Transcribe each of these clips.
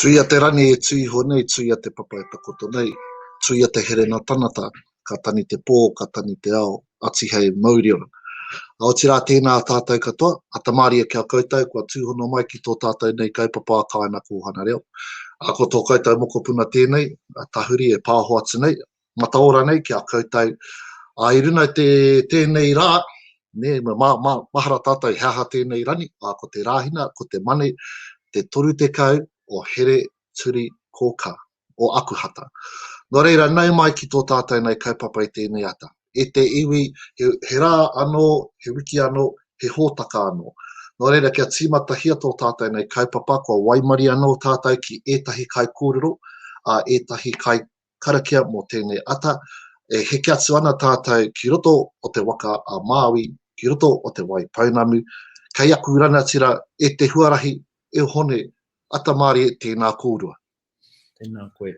Tuia te rangi e tū iho nei, tuia te papa e takoto nei, tuia te herenga tangata, ka tani te pō, ka tani te ao, Atihei Mauriora. Otirā tēnā tātou katoa, ata mārie ki a koutou kua tūhono mai ki tō tātou nei kaupapa a Kāinga Kōhanga Reo. A ko tō koutou mokopuna tēnei, a Tahuri e pāho atu nei, mataora nei ki a koutou. A i runa i te, tēnei rā, nē, ma, ma, mahara tātou he aha tēnei rani, a ko te Rāhina, ko te Mane, te 30 o Here Turi Kōkā, o Akuhata. Nō reira, nau mai ki tō tātou nei kaupapa i tēnei ata. E te iwi, he, he rā anō, he wiki anō, he hōtaka anō. Nō reira, kia tīmatahia tō tātou nei kaupapa, kua waimarie anō tātou ki ētahi kaikōrero, ā, ētahi kai karakia mō tēnei ata, e heke atu ana tātou ki roto o te waka a Māui, ki roto o te Wai Pounamu, kei aku ranatira e te huarahi, e Hone, ata mārie, tēnā kōrua. Tēnā koe.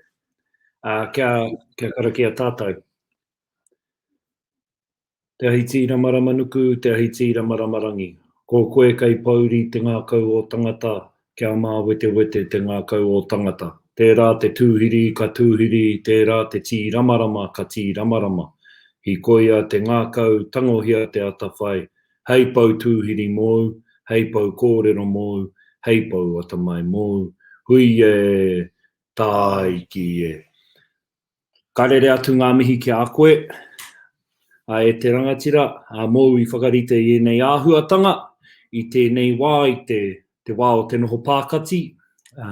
Ā, kia, kia karakia tātou. Te ahi tīramarama nuku, te ahi tīramarama rangi. Ko koe kei pouri te ngākau o tangata, kia māwetewete te ngākau o tangata. Tērā te tūhiri ka tūhiri, tērā te tīramarama ka tīramarama. Hikoia te ngākau, tangohia te atawhai, hei pou tūhiri mōu, hei pou kōrero mōu, hei pou atamai mōu. Hui e, tāiki e. Ka rere atu ngā mihi ki a koe, a e te rangatira, a mōu i whakarite i ēnei āhuatanga, i tēnei wā, i te, te wā o te noho pākati. Ā,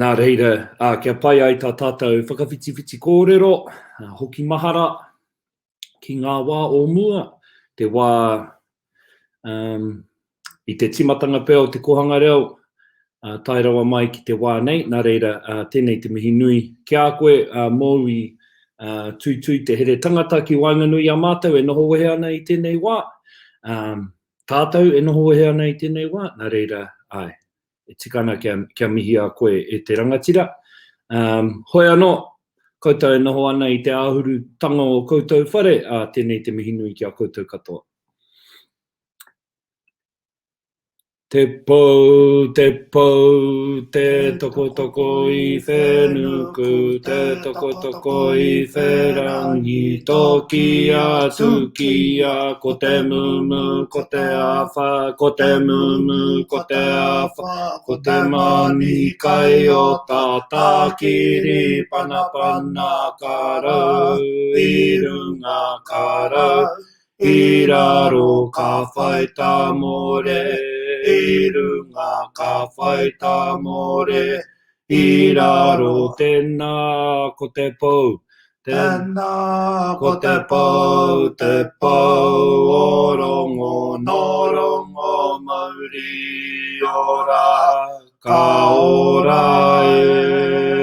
nā reira, ā, kia pai ai tā tātou whakawhitiwhiti kōrero, ā, hoki mahara ki ngā wā o mua, te wā, um, i te timatanga pea o te kohanga reo, uh, tae rawa mai ki te wā nei, nā reira, uh, tēnei te mihi nui ki a koe, uh, mōu i uh, tuitui te here tangata ki waenganui i a mātou e noho wehe ana i tēnei wā, um, tātou e noho wehe ana i tēnei wā, nā reira, āe, e tika ana kia, kia mihia koe e te rangatira. Um, hoi anō, koutou e noho ana i te āhurutanga o koutou whare, ā, tēnei te mihi nui ki a koutou katoa. Te pou, te pou, te tokotoko i whenuku, te tokotoko i wherangi, tokia, tukia, ko te mumu, ko te awha, ko te mumu, ko te awha, ko te mani kai o tātākiri, panapana ka rau i runga ka rau I raro ka whai tāmore, i runga ka whai tāmore, i raro tēnā ko te pou, tēnā ko te pou, te pou o Rongo, nō Rongo mauri ora, ka ora e.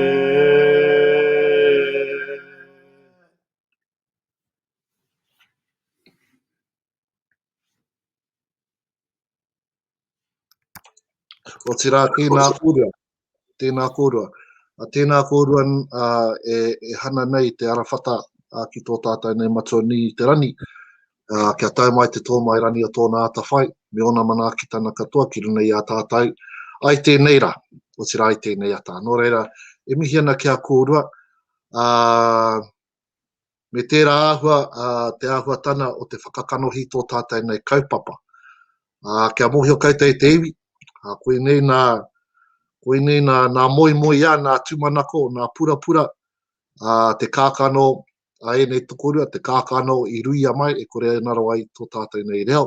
Otirā, tēnā kōrua, tēnā kōrua. Tēnā kōrua e, e hana nei te arawhata ki tō tātou nei matua nui i te rani, kia tau mai te tō mai rani o tōna atawhai, me ōna manaakitana katoa ki runga i a tātou, ai tēnei rā, otirā ai tēnei ata. Nō reira, e mihi ana ki a kōrua, ā, me tērā āhua, ā, te āhuatana o te whakakanohi tō tātou nei kaupapa. Ā, kia mōhio koutou e te iwi, ā, koinei nā, koinei nā, nā moemoeā, nā tūmanako, nā purapura, ā, te kākano a ēnei tokorua, te kākano i ruia mai e kore e ngaro ai tō tātou nei reo,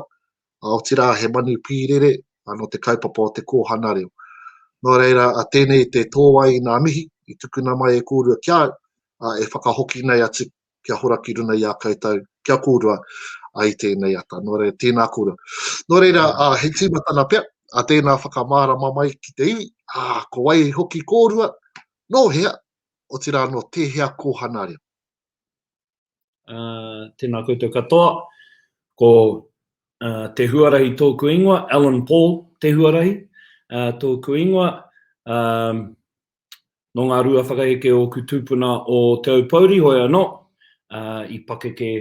ā, otirā he manu pīrere nō te kaupapa o te kōhanga reo. Nō reira, a tēnei te tōwai i ngā mihi i tukuna mai e kōrua ki a au, ā, e whakahoki nei atu kia hora ki runa i a koutou, kia kōrua i tēnei ata. Nō reira, tēnā kōrua. Nō reira, ā, hei tīmatanga pea, ā, tēnā whakamārama mai ki te iwi, ā, ko wai hoki kōrua, nō hea, otirā nō tēhea kōhanga reo? Uh, tēnā koutou katoa. Ko uh, Te Huarahi tōku ingoa, Alan Paul Te Huarahi uh, tōku ingoa. Um, nō ngā rua whakaheke ōku tūpuna o Te Aupōuri, hoi anō, uh, i pakeke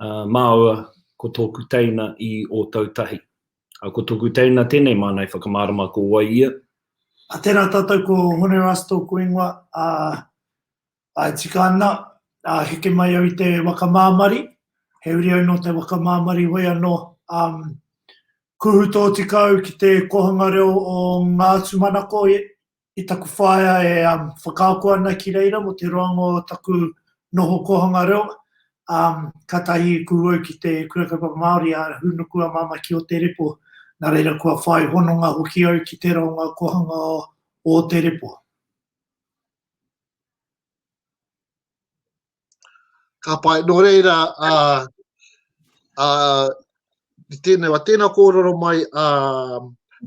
uh, māua ko tōku teina i Ōtautahi. Ko toku teina tenei māna e whakamārama ko wai ia. A tēnā tātou ko Hone Russ tōku ingoa, ā, ā, e tika ana, ā, heke mai au i te waka māmari, he uri au nō te waka māmari hoi anō, ā, kuhu tōtika au ki te kōhanga reo o Ngā Tūmanako i, i taku whaea e um, whakaako ana ki reira mō te roanga o taku noho kōhanga reo, um, kātahi i kuhu au ki te Kura Kaupapa Māori a Hūnuku a Māmā ki Ōterepo, nā reira kua whai hononga hoki au ki tērā o ngā kōhanga o Ōterepo. Ka pai, nō reira, ā, ā, i tēnei wā, tēnā kōrero mai, ā,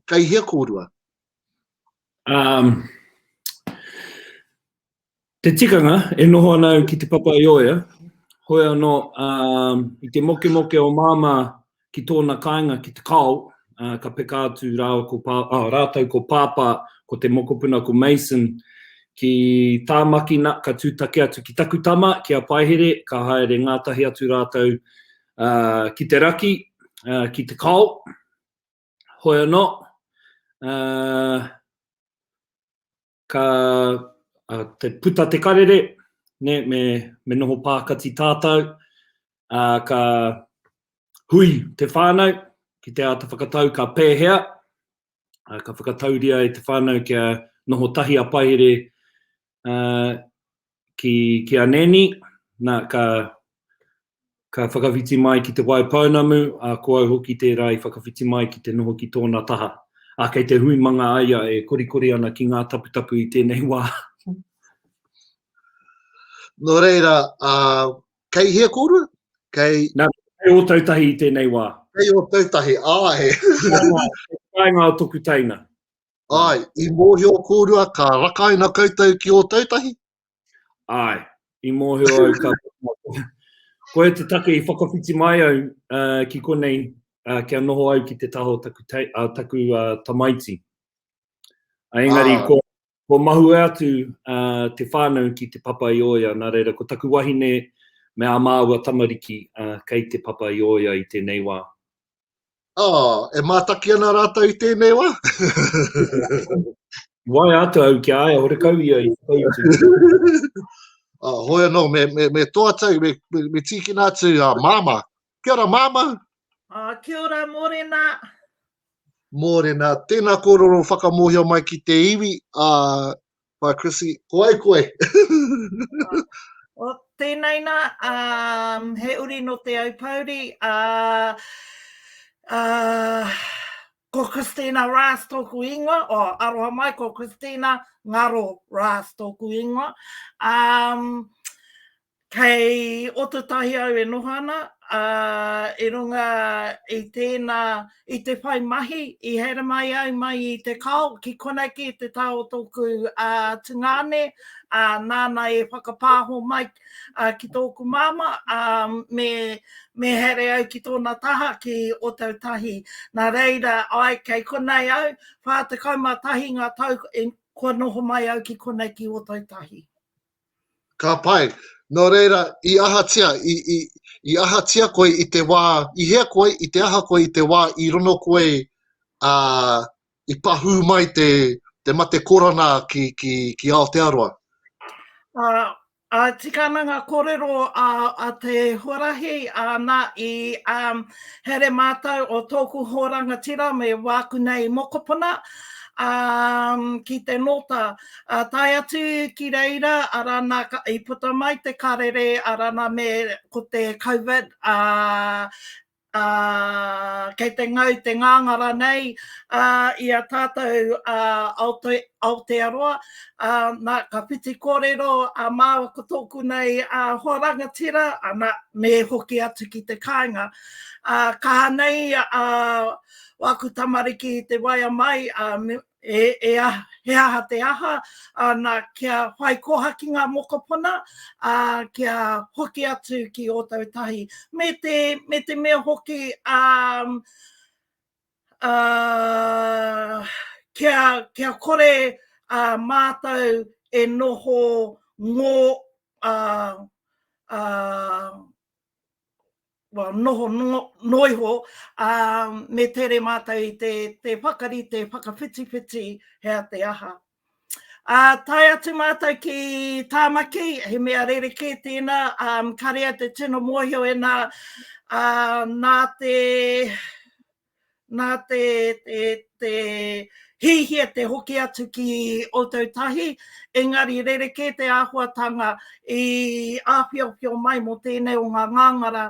kei hea kōrua? Um, te tikanga, e noho ana au ki Te Papaioea, hoi anō, um, i te mokemoke o māmā ki tōna kāinga ki Te Kao, ā, ka peka atu rāua ko pā, ā, rātou ko Pāpā, ko te mokopuna ko Mason, ki Tāmaki nā, ka tūtaki atu ki taku tama, ki a Paehere, ka haere ngātahi atu rātou, ā, ki te raki, ā, ki Te Kao. Hoi anō, ā, ka te puta te karere, ne, me, me noho pākati tātou, ā, ka hui te whānau ki te āta whakatau ka pēhea, ā, ka whakatauria e te whānau kia noho tahi a Paehere ā, ki, ki a Nēni, nā, ka, ka whakawhiti mai ki Te Waipounamu, ā, ko au hoki tērā i whakawhiti mai ki te noho ki tōna taha. Ā, kei te hui manga a ia e korikori ana ki ngā taputapu i tēnei wā. Nō reira, ā, kei hea kōrua? Kei... Nā, kei Ōtautahi i tēnei wā. Kei Ōtautahi, āe. Kei te kāinga o toku teina. Āe, i mōhio kōrua ka rakaina koutou ki Ōtautahi? Āe, i mōhio au ka Koia te take i whakawhiti mai au uh, ki konei uh, kia noho au ki te taha o taku, te, uh, taku uh, tamaiti. Uh, engari, ah. ko, ko mahue atu uh, te whānau ki te Papa i Oia, nā reira, ko taku wahine me ā māua tamariki uh, kei te Papa i Oia i tēnei wā. Oh, e mātaki ana rātou i tēnei wā? Waea atu au ki a ia, horekau ia i whakautu. Oh, hoi anō, me, me, me toa atu, me, me, me tīkina atu a māmā. Kia ora, māmā. Oh, kia ora, mōrena. Mōrena, tēnā kōrero whakamōhio mai ki te iwi, a uh, Whaea Chrissy, ko ai koe? o, tēnei nā, um, he uri no Te Aupouri, uh, uh, ko Christina Raas tōku ingoa, o, aroha mai, ko Christina Ngaro Raas tōku ingoa. Um, Kei Ōtautahi au e noho ana, ā, i runga i tēnā, i te whai mahi, i haere mai au mai i Te Kao ki konei ki te taha o tōku tungāne, ā, nāna e whakapāho mai ki tōku māmā, ā, me, me haere au ki tōna taha ki Ōtautahi. Nā reira, āe, kei konei au, 41 ngā tau kua noho mai au ki konei ki Ōtautahi. Ka pai. Nō reira, i ahatia, i, i, i ahatia koe i te wā, i hea koe, i te aha koe i te wā i rono koe, ā, i pahū mai te, te mate korona ki, ki, ki Aotearoa? Ā, ā, tika ana ngā kōrero a, a te huarahi, ā, nā, i, ā, haere mātou o tōku hoa rangatira me wāku nei mokopuna, ā, ki te nōta, Ā, tae atu ki reira, arā nā, i puta mai te karere, arā nā, me, ko te Covid, ā, ā, kei te ngau te ngāngara nei, ā, i a tātou, ā, Aote, Aotearoa, ā, nā, ka whiti kōrero a māua ko tōku nei, ā, hoa rangatira, ā, nā, me hoki atu ki te kāinga. Ā, kaha nei, ā, wāku tamariki i te waea mai, ā, me, E, e aha, he aha te aha, ana, kia whai koha ki ngā mokopuna, ā, kia hoki atu ki Ōtautahi. Me te, me te mea hoki, ā, ā, kia, kia kore ā, mātou e noho ngō, ā, ā, Well, noho no, noiho, ā, me tere mātou i te, te whakarite, whakawhitiwhiti hea te aha. Ā, tae atu mātou ki Tāmaki, he mea rerekē tēnā, um, karea te tino mōhio e nā, ā, nā te, nā te, te, te hihia te hoki atu ki Ōtautahi, engari rerekē te āhuatanga i āwhiowhio mai mō tēnei o ngā ngāngara.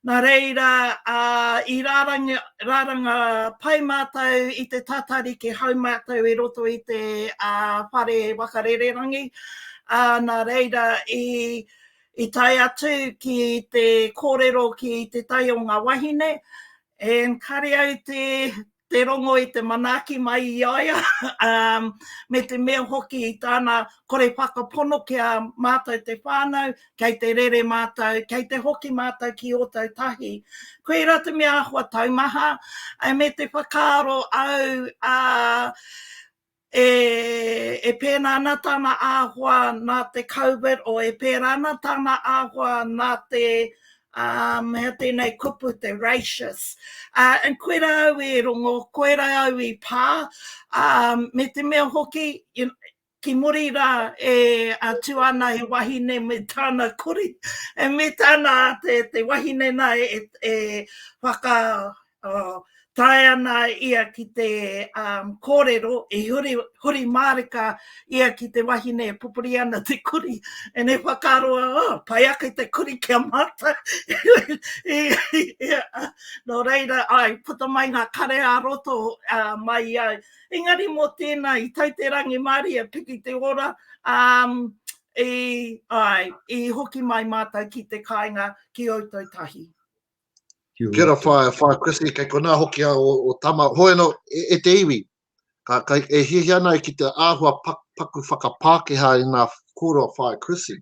Nā reira, ā, i rāranga, rāranga pai mātou i te tatari ki hau mātou i roto i te ā, whare waka rererangi, ā, nā reira i, i tae atu ki te kōrero ki te tai o ngā wahine, and kare au te, te rongo i te manaaki mai i a ia, um, me te mea hoki i tāna kore whakapono ki a mātou te whānau, kei te rere mātou, kei te hoki mātou ki Ōtautahi. Koirā te mea āhua taumaha, me te whakaaro au, uh, e, e pēnā ana tāna āhua nā te COVID o e pērā ana tāna āhua nā te um, hea tēnei kupu, te racist. Uh, and koirā au e rongo, koirā au i pā, um, me te mea hoki, you know, ki muri rā e a tū ana he wahine me tāna kuri, e me tāna te, te wahine nā e, e whaka, oh, tae ana ia ki te um, kōrero, i huri, huri mārika ia ki te wahine e pupuri ana te kuri, and e whakaaro, oh, pai ake te kuri ki a mātou. Nō reira, ai, puta mai ngā kare ā-roto uh, mai i au. Engari mō tēnā, i tau te rangimārie, piki te ora, um, i, ai, i hoki mai mātou ki te kāinga, ki Ōtautahi. Kia ora whaea, whaea Chrissy, kei konā hoki a o, o tama, hoi anō, e, e te iwi, ka, ka, e hiahia ana ki te āhua pak, paku whakapākehā i ngā kōrero a whaea Chrissy.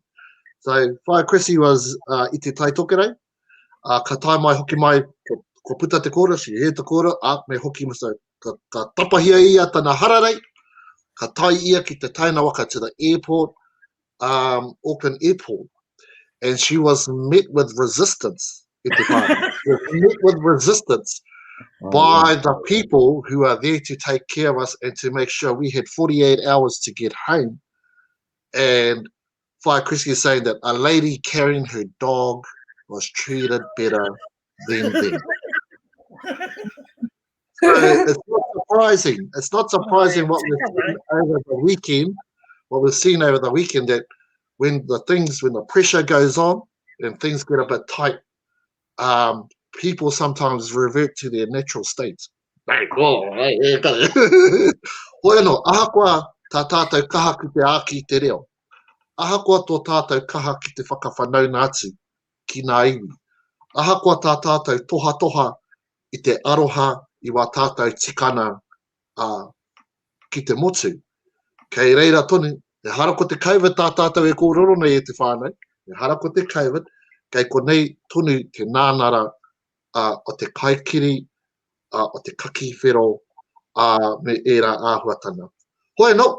So, whaea Chrissy was uh, i te Tai Tokerau, uh, ka tae mai hoki mai, ko, ko puta te kōrero, she heard the kōrero, ah, me hoki, so, ka, ka tapahia ia tana hararei, ka tae ia ki te taina waka to the airport, um, Auckland Airport, and she was met with resistance. was met with resistance oh, by yeah. the people who are there to take care of us and to make sure we had 48 hours to get home. And Fire Chrissy is saying that a lady carrying her dog was treated better than them. So it's not surprising. It's not surprising what we've seen over the weekend. What we've seen over the weekend that when the things, when the pressure goes on and things get a bit tight, um, people sometimes revert to their natural states. Hoi anō, ahakoa tā tātou kaha ki te āki i te reo, ahakoa tō tātou kaha ki te whakawhanaunga atu ki ngā iwi, ahakoa tā tātou tohatoha i te aroha i wā tātou tikana ā, ki te motu. Kei reira tonu, ehara ko te COVID tā tātou e kōrero nei e te whānau, ehara ko te COVID, kei konei tonu te nānara ā, o te kaikiri, ā, o te kakī whero, ā, me ērā āhuatanga. Hoi anō,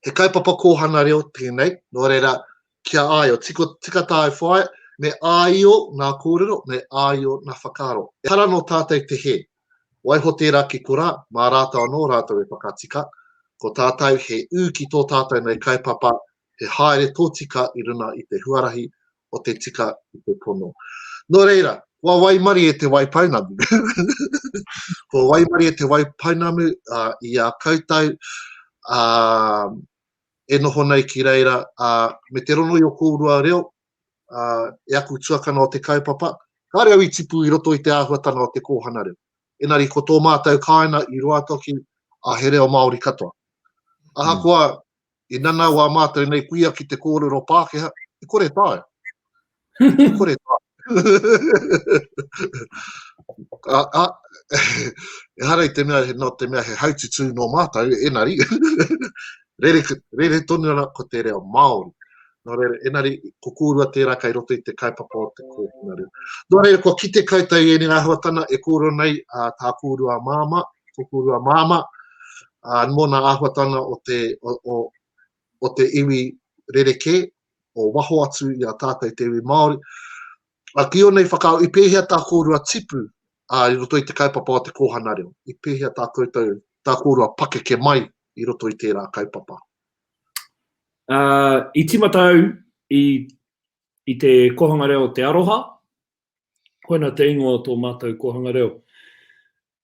He kaupapa kōhanga reo tēnei, nō reira, kia āio, tiko, tika tāu whai, me āio ngā kōrero, me āio ngā whakaaro. Ehara nō tātou te hē. Waiho tērā ki korā, mā rātou anō rātou e whakatika. Ko tātou he ū ki tō tātou nei kaupapa, he haere tōtika i runa i te huarahi o te tika i te pono. Nō reira, kua waimarie te Waipounamu. kua waimarie te Waipounamu uh, i a koutou uh, e noho nei ki reira uh, me te rongo i o kōrua reo, uh, e aku tuakana o te kaupapa, kāre au i tipu i roto i te āhuatanga o te kōhanga reo. Engari ko tō mātou kāinga i Ruatoki, a he reo Māori katoa. Ahakoa I nanao ā mātou nei kuia ki te kōrero Pākehā, e kore taea. E kore taea. a, a, ehara i te mea, nō te mea he haututū nō mātou, enari, rere, rere tonu ana ko te reo Māori. Nō reira, enari, ko kōrua tērā kei roto i te kaupapa o te kōhanga reo. Nō reira, kua kite koutou i ēnei āhuatanga e kōrero nei a tā kōrua māmā, tō kōrua māmā, ā, mō nā āhuatanga o te, o, o, o te iwi rerekē, o waho atu i a tātou te iwi Māori. A ki ō nei whakaaro, i pēhea tā kōrua tipu ā, i roto i te kaupapa o te kōhanga reo? I pēhea tā koutou, tā kōrua pakeke mai i roto i tērā kaupapa? Uh, i tīmata au i, i te kōhanga reo Te Aroha, koina te ingoa o tō mātou kōhanga reo.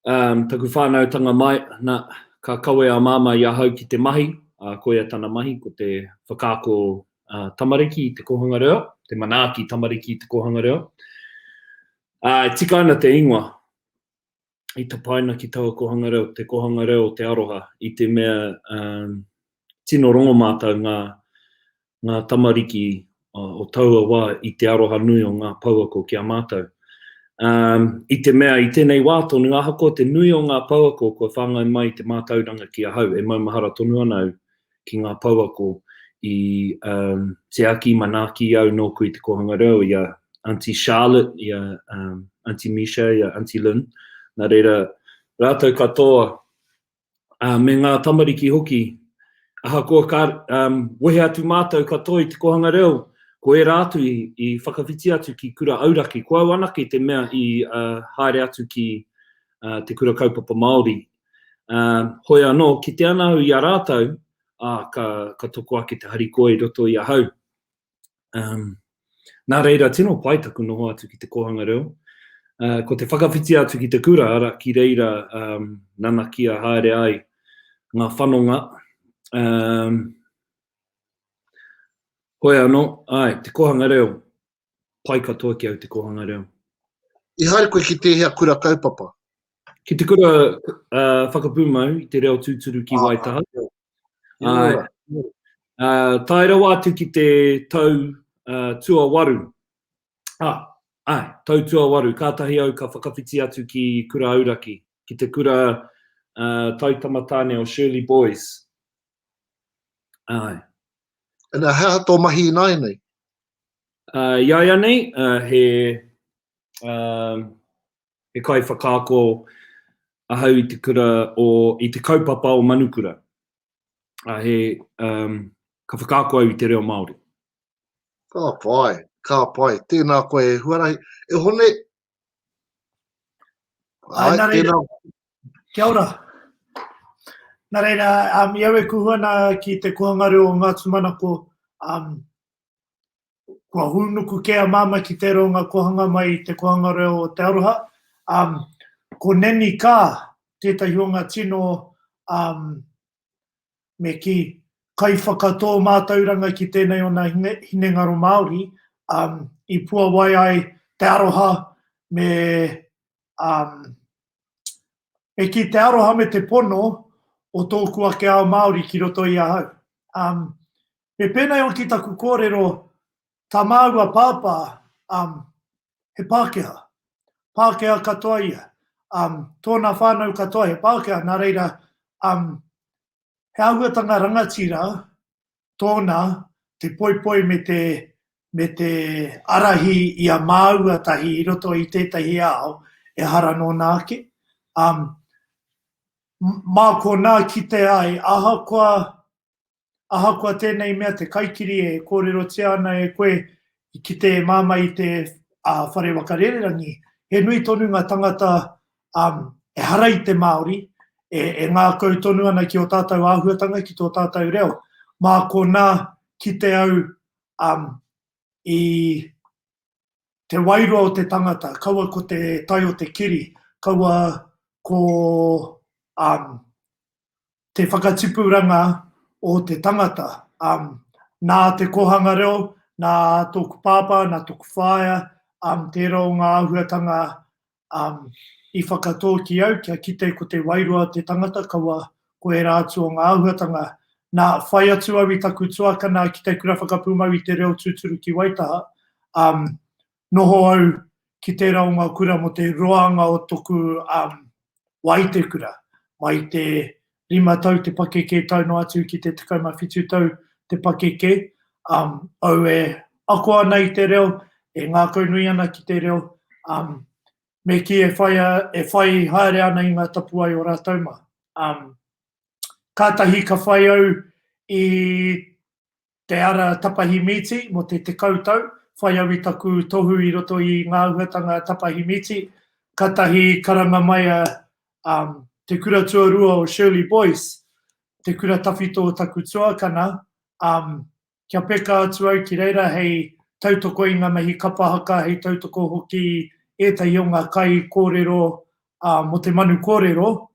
Um, taku whānautanga mai, na, ka kawe a māmā i ahau ki te mahi, ā, koia tana mahi, ko te whakaako uh, tamariki i te kōhanga reo, te manaaki tamariki i te kōhanga reo. Ā, e tika ana te ingoa i tapaina ki taua kōhanga reo, te kōhanga reo o te aroha, i te mea um, tino rongo mātou ngā, ngā tamariki o taua wā i te aroha nui o ngā pouako ki a mātou. Um, I te mea, i tēnei wā tonu, ahakoa te nui o ngā pouako kua whāngai mai i te mātauranga ki ahau, e maumahara tonu ana au ki ngā pouako i um, tiaki, manaaki au nōku i te kōhanga reo, i a Auntie Charlotte, i a um, Auntie Misha, i a Auntie Lynn. Nā reira, rātou katoa ā, me ngā tamariki hoki. Ahakoa ka um, wehe atu mātou katoa i te kōhanga reo, ko ērā atu i, i whakawhiti atu ki kura auraki. Ko au anake te mea i uh, haere atu ki uh, te kura kaupapa Māori. Uh, hoi anō, kite ana au i a rātou, ā, ka, ka toko ake te harikoa i roto i ahau. Um, nā reira, tino pai taku noho atu ki te kōhanga reo. Uh, ko te whakawhiti atu ki te kura, ara, ki reira um, nanakia haere ai ngā whanonga. Um, hoi anō, ai, te kōhanga reo, pai katoa ki au te kōhanga reo. I haere koe ki tēhea kura kaupapa? Ki te kura uh, whakapūmau i te reo tūturu ki ah, Waitaha. Ah, uh, tae rawa atu ki te tau uh, tuawaru. Ah, ai, tau tuawaru, kātahi au ka whakawhiti atu ki Kura Auraki, ki te kura uh, tautamatāne o Shirley Boys. Ai. Ana, he aha tō mahi ināianei? Uh, I a ia nei, uh, he, uh, he kaiwhakaako ahau i te kura o, i te kaupapa o Manukura. Uh, he, um, ka whakaako au i te reo Māori. Ka pai, ka pai. Tēnā koe e huarahi. E Hone, Ai, nā reira, kia ora. Nā reira, um, i au e kuhu ana ki te kōhanga reo o Ngā Tūmanako, um, kua hūnuku kē a Māmā ki tērā o ngā kōhanga mai i te kōhanga reo o Te Aroha. Um, ko Nanny Kā tētahi o ngā tino, um, me kī, kaiwhakatō mātauranga ki tēnei o ngā hinengaro Māori, um, i puawai ai te aroha me, um, me kī te aroha me te pono o tōku ake ao Māori ki roto i ahau. Um, Me pēnei hoki taku kōrero, tā māua pāpā, um, he Pākehā. Pākehā katoa ia. Um, tōna whānau katoa he Pākehā, nā reira, um, he āhuatanga rangatira tōna te poipoi me te, me te arahi i a māua tahi i roto i tētahi ao ehara nōna ake. Um, mā konā kite ai, ahakoa Ahakoa tēnei mea te kaikiri e kōrerotia ana e koe i kite e māmā i te whare waka rererangi, he nui tonu ngā tangata ehara i te Māori e ngākau tonu ana ki ō tātou āhuatanga, ki tō tātou reo. Mā konā kite au i te wairua o te tangata, kaua ko te tae o te kiri, kaua ko te whakatipuranga o te tangata. Um, nā te kōhanga reo, nā tōku pāpā, nā tōku whaea, um, tērā o ngā āhuatanga um, i whakatō ki au, kia kite ko te wairua o te tangata, kaua ko ērā atu o ngā āhuatanga. Nā, whai atu au i taku tuakana ki te kura whakapūmau i te reo tūturu ki Waitaha, um, noho au ki tērā o ngā kura mō te roanga o toku um, wā i te kura. Mai i te rima tau te pakeke tau noa atu ki te 17 tau te pakeke, um, au e ako ana i te reo, e ngākaunui ana ki te reo, um, me kī e whai, e whai haere ana i ngā tapuwae o rātou mā. Um, kātahi ka whai au i te ara tapahi mīti mō te 10 tau. whai au i taku tohu i roto i ngā āhuatanga tapahi mīti, katahi karanga mai a um, te kura tuarua o Shirley Boyce, te kura tawhito o taku tuakana, um, kia peka atu au ki reira hei tautoko i ngā mahi kapa haka, hei tautoko hoki ētahi o ngā kai kōrero uh, mō te manu kōrero.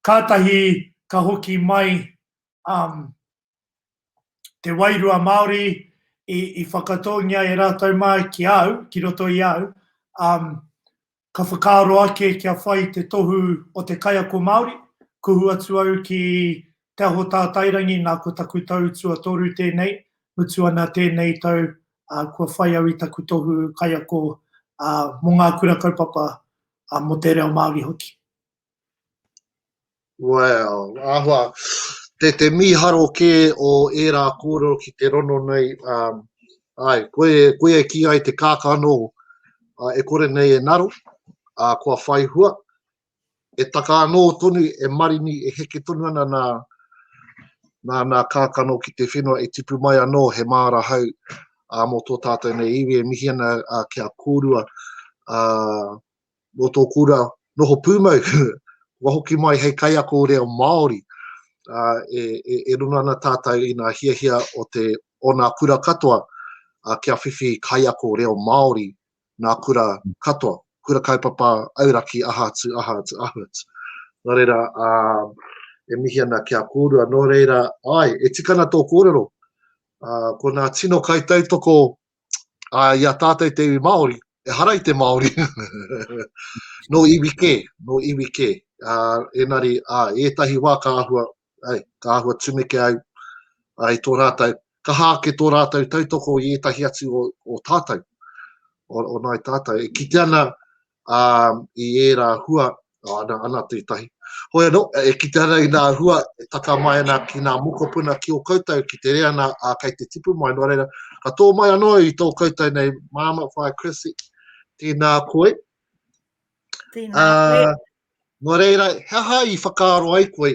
Kātahi ka hoki mai um, te wairua Māori i, i whakatōngia e rātou mā ki au, ki roto i au, um, ka whakaaro ake kia whai te tohu o te kaiako Māori, kuhu atu au ki Te Aho Tātairangi, nā ko taku tau tuatoru tēnei, mutu ana tēnei tau, ā, kua whai au i taku tohu kaiako, ā, mō ngā kura kaupapa, ā, mō te reo Māori hoki. Well, āhua, te, te mīharo kē o ērā kōrero ki te rono nei, um, ai, koe, koe e kī ai te kākano uh, e kore nei e naro, uh, kua whai hua, e taka anō tonu, e marini, e heke tonu ana nā, nā, nā kākano ki te whenua e tipu mai anō he māra hau uh, mō tō tātou nei iwi e mihi ana uh, ki a kōrua. Uh, mō tō kura noho pūmau, kua hoki mai hei kaiako reo Māori, ā, e, e, e runa ana tātou i ngā hiahia o te, o ngā kura katoa, ā, kia whiwhi kaiako reo Māori ngā kura katoa, kura kaupapa, auraki, aha atu, aha atu, aha atu. Nō reira, ā, e mihi ana ki a kōrua, nō reira, āe, e tika ana tō kōrero, ā, ko ngā tino kaitautoko ā, i a tātou te iwi Māori, ehara i te Māori, nō iwi kē, nō iwi kē. Ā, engari, ā, ētahi wā ka āhua, ai, ka āhua tumeke au ā, i tō rātou, kaha ake tō rātou tautoko i ētahi atu o, o tātou, o, o nāi tātou. E kite ana ā, i ērā hua, oh, ana, ana tētahi. Hoi anō, e kite ana i ngā hua e taka mai ana ki ngā mokopuna ki o koutou, ki te reanga ā, kei te tipu mai. Nō reira, ka tō mai anō i tō koutou nei māmā, whaea Chrissy, tēnā koe. Tēnā koe. Uh, nō reira, he aha i whakaaro ai koe,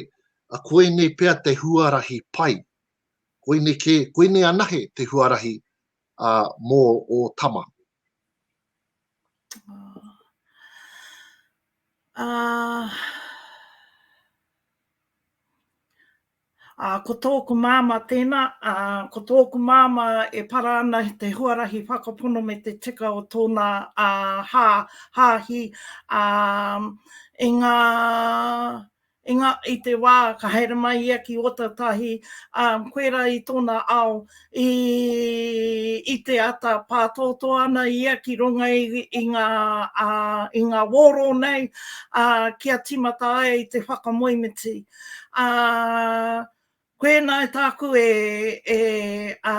a koinei pea te huarahi pai? Koinei kē, koinei anahe te huarahi uh, mō ō tama? Uh, uh, ko tōku māmā tēnā, uh, ko tōku māmā e para ana te huarahi whakapono me te tika o tōna uh, hā, hāhi uh, i ngā I ngā, i te wā ka haere mai ia ki Ōtautahi, ā, koirā i tōna ao, i, i te ata pātōtō ana ia ki runga i, i ngā, ā, i ngā wōro nei, ā, kia tīmata ai i te whakamoemiti. Ā, koinā tāku e, e, ā,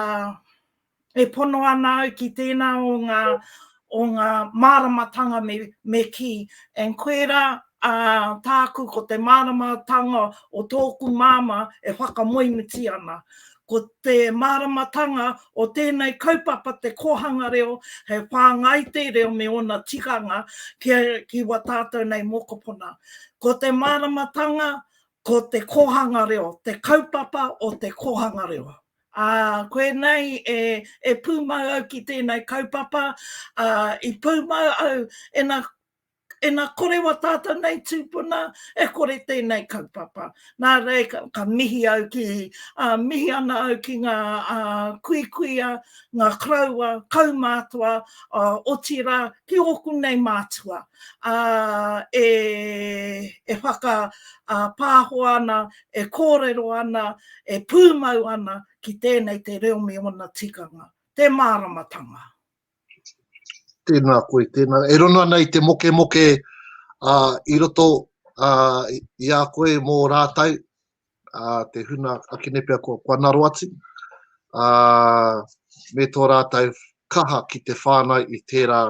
E pono ana au ki tēnā o ngā, o ngā māramatanga me, me kī. And koirā ā, tāku ko te māramatanga o tōku māmā e whakamoemiti ana. Ko te māramatanga o tēnei kaupapa te kōhanga reo hei whāngai te reo me ōna tikanga ki, ki wā tātou nei mokopuna. Ko te māramatanga ko te kōhanga reo, te kaupapa o te kōhanga reo. Ā, koinei e, e pūmau au ki tēnei kaupapa, ā, i pūmau au ina, ina kore wā tātou nei tūpuna, e kore tēnei kaupapa. Nā reira, ka, ka mihi au ki, ā, mihi ana au ki ngā ā, kuikuia, ngā koroua, kaumātua, ā, otirā, ki ōku nei mātua, ā, e, e whaka, ā, pāho ana, e kōrero ana, e pūmau ana ki tēnei te reo me ōna tikanga, te māramatanga. Tēnā koe, tēnā. E rono ana i te mokemoke uh, i roto uh, i a koe mō rātou, uh, te huna akene pea kua, kua naro atu, uh, me tō rātou kaha ki te whānau i tērā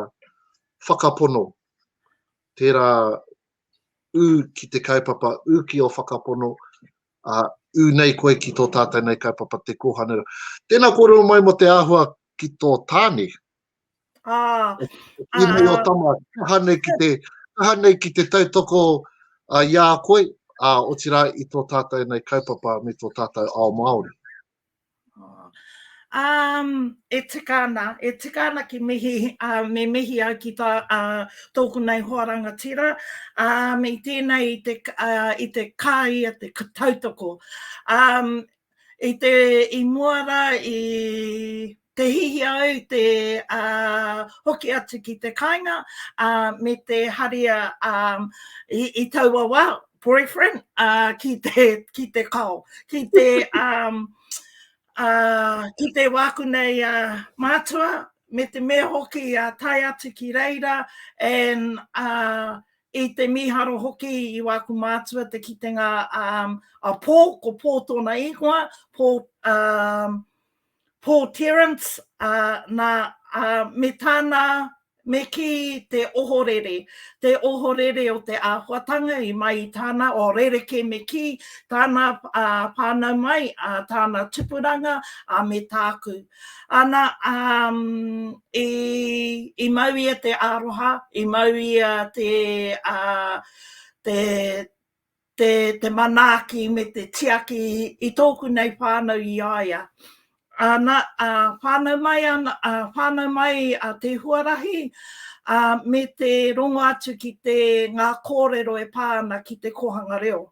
whakapono, tērā ū ki te kaupapa, ū ki ō whakapono, ā, ū nei koe ki tō tātou nei kaupapa te kōhanga reo. Tēnā kōrero mai mō te āhua ki tō tāne. Ā, ā. Nei o tama, kaha nei ki te, kaha nei ki te tautoko uh, i a koe, ā, otirā i tō tātou nei kaupapa me tō tātou ao Māori. Um, e tika ana, e tika ana ki mihi, uh, me mihi au ki tā, uh, tōku nei hoa rangatira, um, i tēnei i te, uh, i te kāia te tautoko. Um, i te, i mua rā, i te hihi au te uh, hoki atu ki te kāinga, uh, me te haria um, i, i taua wā, boyfriend, uh, ki te, ki te kao, ki te, um, Ā, ki te wāku nei mātua, me te mea hoki a tae atu ki reira, and ā, i te mīharo hoki i wāku mātua te kitenga um, a Paul, ko Paul tōna ingoa, Paul, um, Paul Terence, ā, nā, ā, me tāna Me kī te ohorere, te ohorere o te āhuatanga i mai i tāna, o rerekē me kī, tāna whānau mai, tāna tupuranga, ā, me tāku. Ana, ā, i, i mau ia te aroha, i mau ia te, ā, te, te, te manaaki me te tiaki i tōku nei whānau i a ia. Ana, ā, whānau mai ana, ā, whānau mai a Te Huarahi, ā, me te rongo atu ki te, ngā kōrero e pā ana ki te kōhanga reo.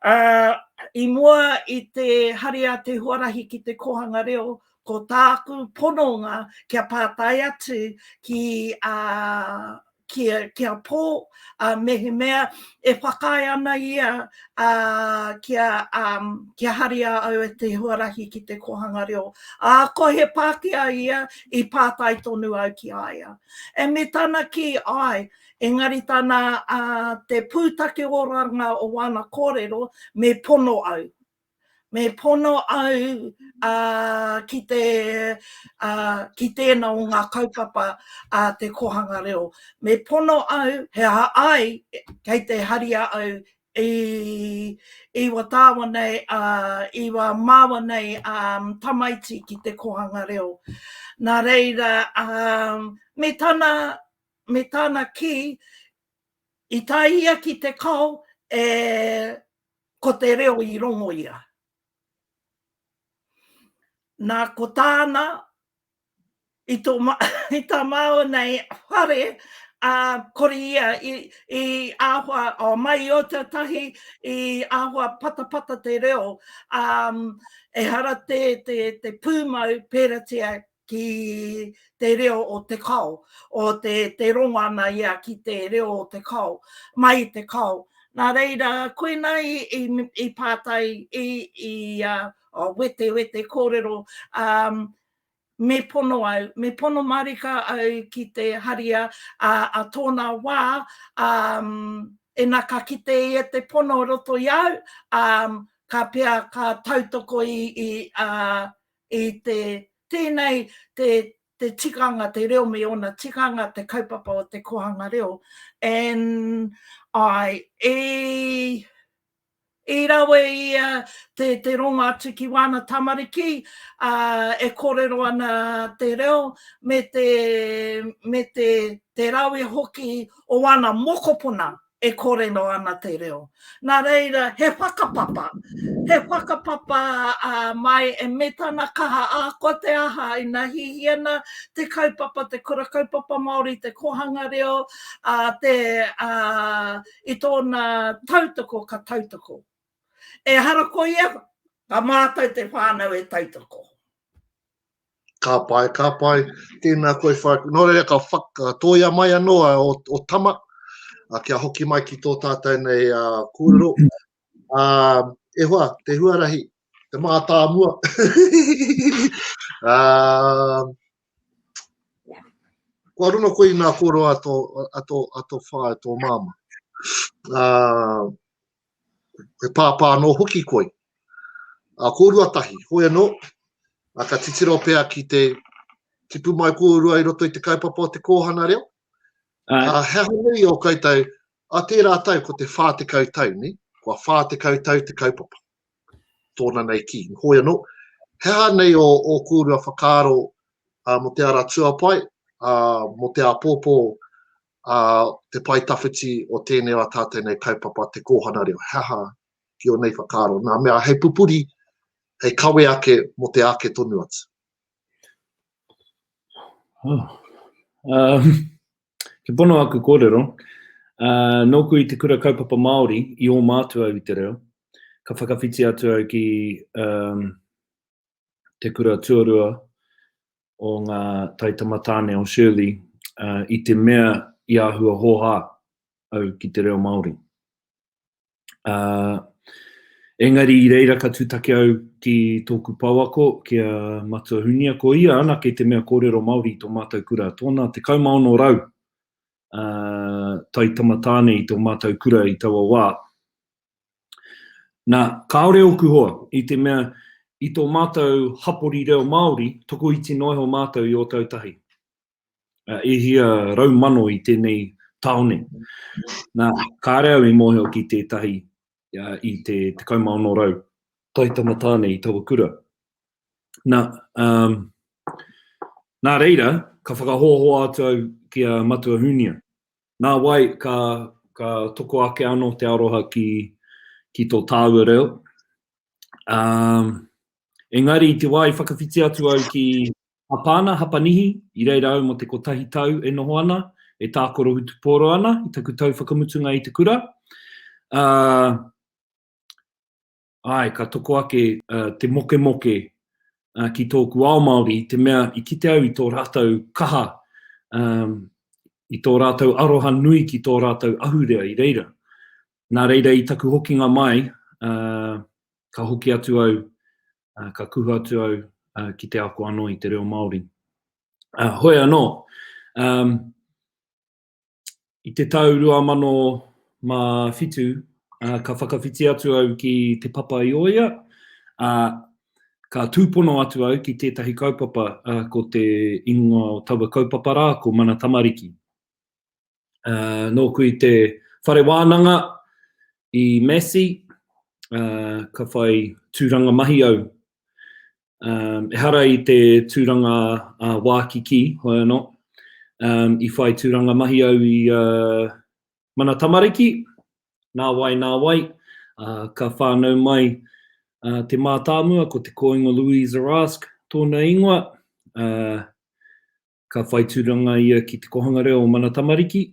Ā, i mua i te hari a Te Huarahi ki te kōhanga reo, ko tāku pononga kia pātai atu ki a, ki a, ki a Paul, ā, mehemea e whakaae ana ia, ā, kia, ā, kia haria au e te huarahi ki te kōhanga reo. Ā, ko he Pākehā ia, i pātai tonu au ki a ia. E me tana kī, āe, engari tana, ā, te pūtake oranga o wāna kōrero, me pono au. Me pono au ki te, ki tēnā o ngā kaupapa a te kōhanga reo. Me pono au, he aha ai kei te haria au i, i wa tāua nei, i wa māua nei tamaiti ki te kōhanga reo. Nā reira, me tana, me tana kī, i tae ia ki te kao, e, ko te reo i rongo ia. Nā, ko tāna, i, tō, i tā māua nei whare, ā, kore ia i, i āhua, o, mai i Ōtautahi, i āhua patapata te reo, ā, ehara te, te, te pūmau pēratia ki te reo o te kao, o te, te rongo ana ia ki te reo o te kao, mai i te kao. Nā reira, koina i, i, i pātai, i, i uh, oh, wete, wete kōrero, um, me pono au, me pono marika au ki te haria a, a tōna wā, um, ina ka kite ia te pono roto i au, um, ka pea ka tautoko i, i, uh, i te, tēnei te, te tikanga, te reo me ōna tikanga, te kaupapa o te kōhanga reo. And I, i, i rawe ia te, te rongo atu ki wāna tamariki, uh, e kōrero ana te reo, me te, me te, te rawe hoki o wāna mokopuna e kōrero ana te reo. Nā reira, he whakapapa, he whakapapa uh, mai e me tana kaha ā, ko te aha ina hihi ana te kaupapa, te kura kaupapa Māori, te kōhanga reo, uh, te, uh, i tōna tautoko ka tautoko. Ehara ko ia, ka mātou te whānau e tautoko. Ka pai, ka pai. Tēnā koe whai. Nō reira ka whakatōia mai anō a, o, o Tama, a, kia hoki mai ki tō tātou nei a, kōrero. A, e hoa, te huarahi, te mātāmua. a, kua rongo koe i ngā kōrero a tō, a tō, a tō whaea, tō māmā. A, he pāpā anō hoki koe. A kōrua tahi, hoi anō, a ka titiro pea ki te tipu mai kōrua i roto i te kaupapa o te kōhanga reo. A he aha nei o koutou, a tērā tau ko te 40 tau, ne? Kua 40 tau te kaupapa. Tōna nei kī. Hoi anō, he aha nei o, o kōrua whakaaro a, mō te ara tuapae, a, mō te āpōpō ā, te pae tawhiti o tēnei o tātou nei kaupapa te kōhanga reo. He aha ki ō nei whakaaro? Nā mea hei pupuri, hei kawe ake mō te ake tonu atu. Oh. Um, kia pono aku kōrero, uh, nōku i te kura kaupapa Māori, i oma atu au i te reo, ka whakawhiti atu au ki um, te kura tuarua o ngā taitamatāne o Shirley uh, i te mea i āhua hōhā au ki te reo Māori. Uh, engari i reira ka tūtaki au ki tōku pouako, ki a Matua Hunia, ko ia anake te mea kōrero Māori i tō mātou kura. Tōna 16 uh, taitamatāne i tō mātou kura i taua wā. Nā, kāore ōku hoa, i te mea i tō mātou hapori reo Māori, tokoiti noa iho mātou i Ōtautahi. E hia raumano i tēnei tāone. Nā, kāre au i mōhio ki tētahi i te 16 taitama tāne i taua kura. Nā, um, nā reira, ka whakahoahoa atu au ki a Matua Hunia. Nā wai ka, ka toko ake anō te aroha ki, ki tō tāua reo. Um, engari i te wā i whakawhiti atu au ki Hapana, Hapanihi, i reira au mō te kotahi tau e noho ana, e tākaro hutupōro ana i taku tau whakamutunga i te kura. Uh, āe, ka toko ake uh, te mokemoke uh, ki tōku ao Māori i te mea i kite au i tō rātou kaha, um, i tō rātou aroha nui ki tō rātou ahurea i reira. Nā reira i taku hokinga mai, uh, ka hoki atu au, uh, ka kuhu atu au uh, ki te ako anō i te reo Māori. Uh, hoi anō, um, i te tau 2007, uh, ka whakawhiti atu au ki Te Papa i Oia, uh, ka tūpono atu au ki tētahi kaupapa, uh, ko te ingoa o taua kaupapa rā, ko Mana Tamariki. Uh, nōku i te whare wānanga i Massey, uh, ka whai tūranga mahi au. Um, ehara i te tūranga uh, wā kikī, hoi anō. Um, i whai tūranga mahi au i uh, Mana Tamariki, nā wai, nā wai, uh, ka whānau mai uh, te mātāmua, ko te Koingo Louisa Rask tōna ingoa, uh, Ka whai tūranga ia ki Te Kohanga Reo o Mana Tamariki.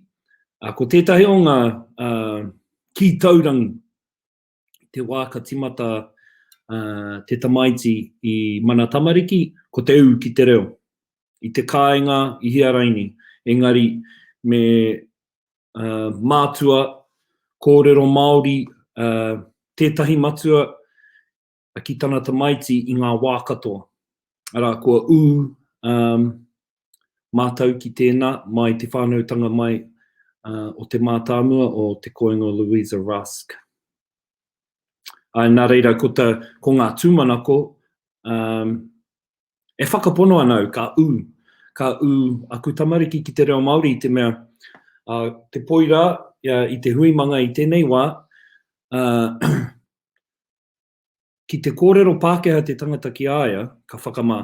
Ko tētahi o ngā kī taurangi i te wā ka timata te tamaiti i Mana Tamariki, ko te ū ki te reo. I te kāinga, i hea raini. Engari, me mātua kōrero Māori tētahi matua ki tana tamaiti i ngā wā katoa. Arā, kua ū um, mātau ki tēnā mai te whānautanga mai uh, o te mātāmua o te koingo Louisa Rusk. Ai, nā reira, ko, ta, ko ngā tūmanako, um, e whakapono ana au, ka ū, ka ū aku tamariki ki te reo Māori i te mea, uh, te poi rā, uh, i te huimanga i tēnei wā, uh, Ki te kōrero Pākehā te tangata ki a ia, ka whakamā.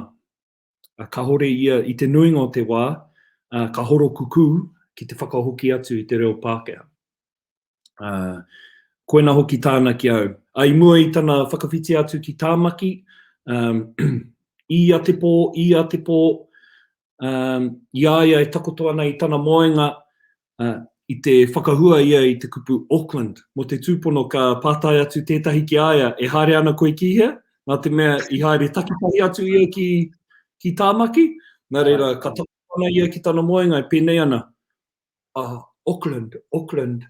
Kāhore ia i te nuinga o te wā, ka horokukū ki te whakahoki atu i te reo Pākehā. Koina hoki tāna ki au. I mua i tana whakawhiti atu ki Tāmaki, i ia te pō, i ia te pō, Um, i a ia e takoto ana i tana moenga, uh, i te whakahua ia i te kupu Auckland. Mō te tūpono ka pātai atu tētahi ki a ia, e haere ana koe ki hea? Nā te mea i haere takitahi atu ia ki, ki Tāmaki. Nā reira, ka takoto ana ia ki tana moenga e pēnei ana, uh, Auckland, Auckland.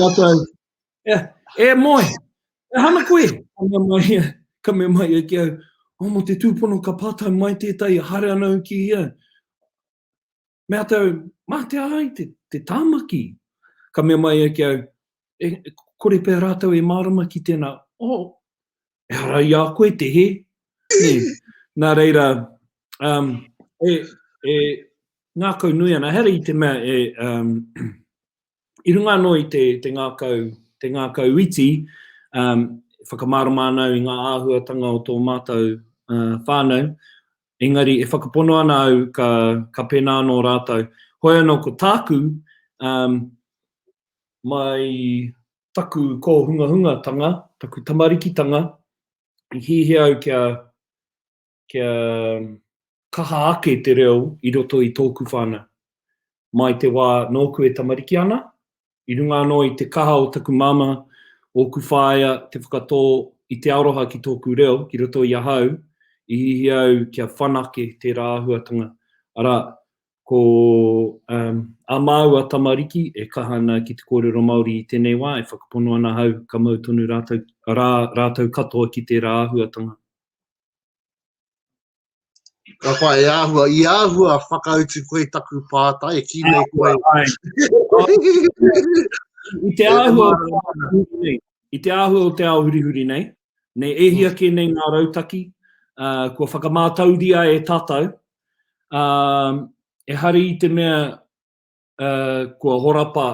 Auckland. E, e moe, e hana koe? Ka mea mai ia, ka mea mai ia ki au, oh, mo te tūpono ka pātai mai tētahi, haere ana au ki ia. Mea atu au, mā te aha i te, te tāmaki? Ka mea mai ia ki au, e, kore pea rātou e mārama ki tēnā, oh, ehara i a koe te hē. Nē, nā reira, um, e, e ngākau nui ana, ehara i te mea e, um, i runga anō i te, te ngākau, te ngākau iti, um, whakamārama ana au i ngā āhuatanga o tō mātou uh, whānau, engari e whakapono ana au ka, ka pēnā anō rātou. Hoi anō ko tāku, um, mai taku kōhungahungatanga, taku tamarikitanga, i hiahia au kia, kia. kaha ake te reo i roto i tōku whānau. Mai te wā nōku e tamariki ana, i runga anō i te kaha o taku māmā, ōku whāea, te whakatō i te aroha ki tōku reo ki roto i ahau, i hiahia au kia whanake tērā āhuatanga. Arā, ko um, ā māua tamariki e kaha ana ki te kōrero Māori i tēnei wā, e whakapono ana ahau ka mau tonu rātou, rā, rātou katoa ki tērā āhuatanga. Ka whai, e āhua, i āhua whakautu koe taku pātai, e kī nei koe. I te āhua, i te āhua o te ao hurihuri nei, nei e hia kē nei ngā rautaki, uh, kua whakamātauria e tātou, uh, ehara i te mea uh, kua horapa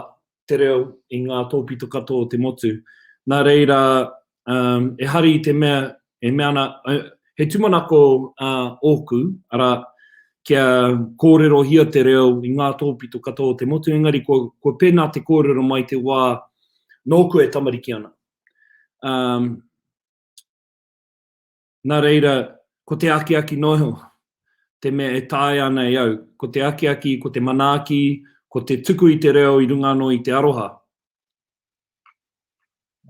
te reo i ngā tōpito katoa o te motu. Nā reira, um, ehara i te mea, e mea ana, he tūmanako uh, ōku, arā, kia kōrerohia te reo i ngā tōpito katoa o te motu, engari kua, kua pēnā te kōrero mai te wā nōku e tamariki ana. Um, Nā reira, ko te akiaki noa iho, te mea e taea ana e au, ko te akiaki, ko te manaaki, ko te tuku i te reo i runga anō i te aroha.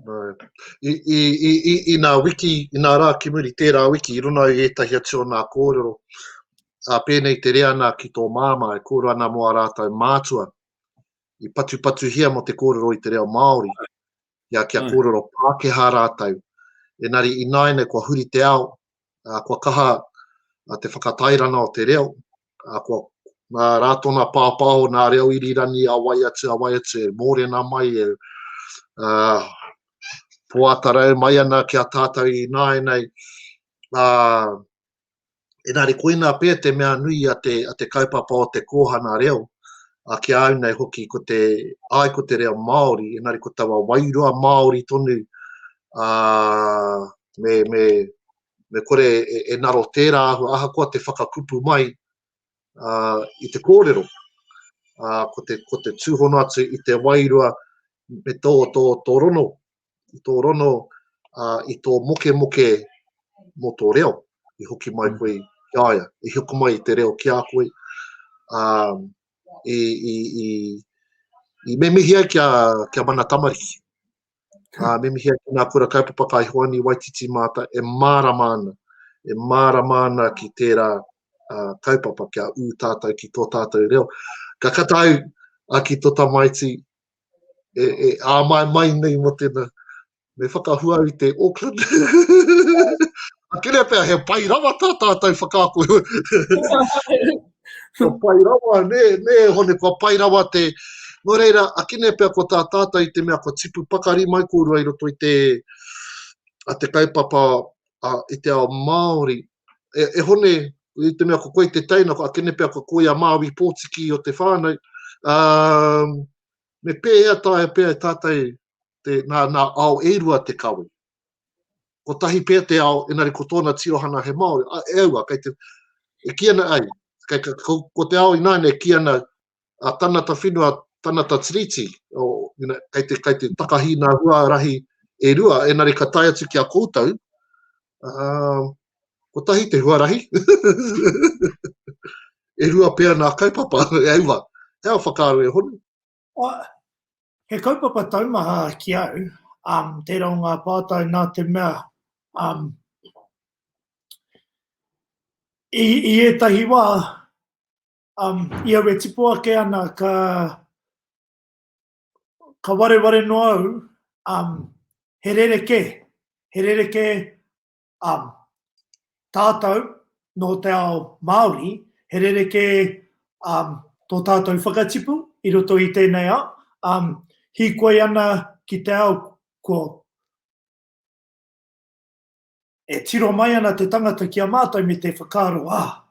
Right. I, i, i, i, i nā wiki, i nā rā ki muri, tērā wiki, i runa i ētahi atu o nā kōrero, ā, pēnei te reana ki tō māmā e kōrero ana mō ā rātou mātua, i patupatuhia mō te kōrero i te reo Māori. kia, kia mm. kōrero Pākehā rātou. Engari ināianei kua huri te ao, uh, kua kaha uh, te whakatairana o te reo, uh, kua ngā rātona pāpāho, nā reo irirangi a wai atu, a wai atu, e mōrena mai, e uh, poatarau mai ana ki a tātou ināianei. Uh, Engari koinā pea te mea nui a te, a te kaupapa o te kōhanga reo, a ki a au nei hoki ko te, ai ko te reo Māori, engari ko taua wairua Māori tonu, ā, me, me, me kore e, e naro tērā āhua, ahakoa te whakakupu mai ā, i te kōrero, ā, ko te, ko te tūhono atu i te wairua me tō, tō, tō rono, i tō rono, ā, i tō mokemoke mō tō reo, i hoki mai mm. koe ki a ia, i hoki mai te reo ki a koe, ā, i, i, i, i me mihi ai kia, kia mana tamariki. Ā, me mihi ai ki ngā kura kaupapa kai Hoani Waititi māta e mārama ana, e mārama ana ki tērā uh, kaupapa kia ū tātou ki tō tātou reo. Ka kata au a ki tō tamaiti, e, e āmai mai nei mo tēnā. Me whakahua i te Auckland. Akene pea he pai rawa tā tātou whakaako. kua pai rawa, nē, nē, hone, kua pai rawa te... Nō reira, akene pea ko tā tātou i te mea kua tipu pakari mai kōrua i roto i te, a te kaupapa a, i te ao Māori. E, e hone, i te mea ko koe te teina, ko akene pea ko koe a Māui Pōtiki o te whānau, um, me pēhea taea pea e tātou te, nā, nā ao e rua te kawe. Kotahi pea te ao, engari ko tōna tirohanga he Māori. A, e aua, kei te, e kī ana ai, kei, ko, ko te ao ināianei e kī ana a tanata whenua, tanata tiriti, o, you know, kei te, kei te takahi nā huarahi e rua, engari ka tae atu ki a koutou, uh, kotahi te huarahi. e rua pea nā kaupapa, e aua. He ao whakaaro e honu. He kaupapa taumaha ki au, um, tērā o ngā pātai nā te mea, um, i, i ētahi wā, um, i au e tipu ake ana, ka, ka wareware noa au, um, he rerekē, he rerekē um, tātou nō te ao Māori, he rerekē um, tō tātou whakatipu i roto i tēnei ao, um, hīkoi ana ki te ao kua e tiro mai ana te tangata ki a mātou me te whakaaro, ah,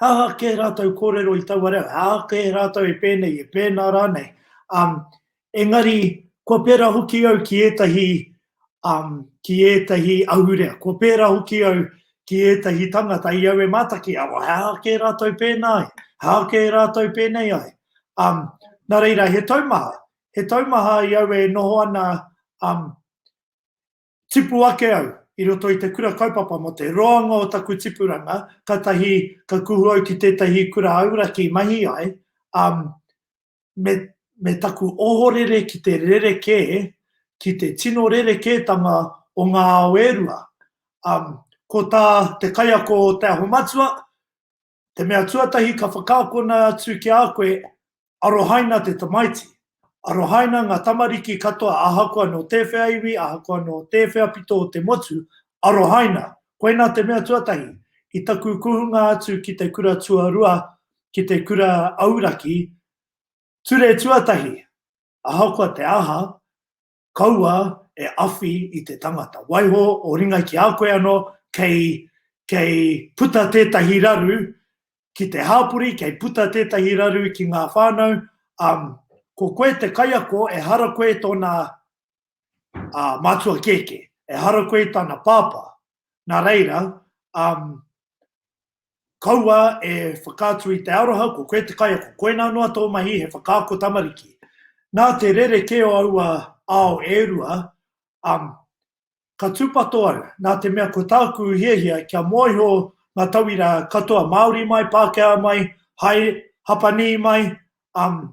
he aha kē rātou kōrero i taua reo, he aha kē rātou e pēnei, e pēnā rānei. Um, engari, kua pērā hoki au ki ētahi um, ki ētahi ahurea. Kua pērā hoki au ki ētahi tangata i au e mātaki, ah, he aha kē rātou pēnā ai, he aha kē rātou pēnei ai. Um, nā reira, he taumaha. He taumaha i au e noho ana, um, tipu ake au. i roto i te kura kaupapa mō te roanga o taku tipuranga, katahi ka kuhu au ki tētahi kura auraki mahi ai, um, me, me taku ohorere ki te rerekē, ki te tino rerekētanga o ngā ao e rua. Um, ko tā te kaiako o Te Aho Matua, Te mea tuatahi ka whakaakona atu ki a koe, arohaina te tamaiti. Arohaina ngā tamariki katoa ahakoa nō tēwhea iwi, ahakoa nō tēwhea pito o te motu, arohaina. Koinā te mea tuatahi. I taku kuhunga atu ki te kura tuarua, ki te kura auraki, ture tuatahi, ahakoa te aha, Kaua e awhi i te tangata. Waiho o ringa ki a koe anō, kei, kei puta tētahi raru ki te hāpori, kei puta tētahi raru ki ngā whānau, um, ko koe te kaiako, ehara koe tōna uh, mātua kēkē, ehara koe tana pāpā. Nā reira, um, Kaua e whakaatu i te aroha, ko koe te kaiako, koinā noa tō mahi he whakaako tamariki. Nā te rerekē o aua ao e rua, um, ka tūpato au, nā te mea ko tāku hiahia kia mōhio ngā tauira katoa, Māori mai, Pākehā mai, hai, Hapanī mai, um,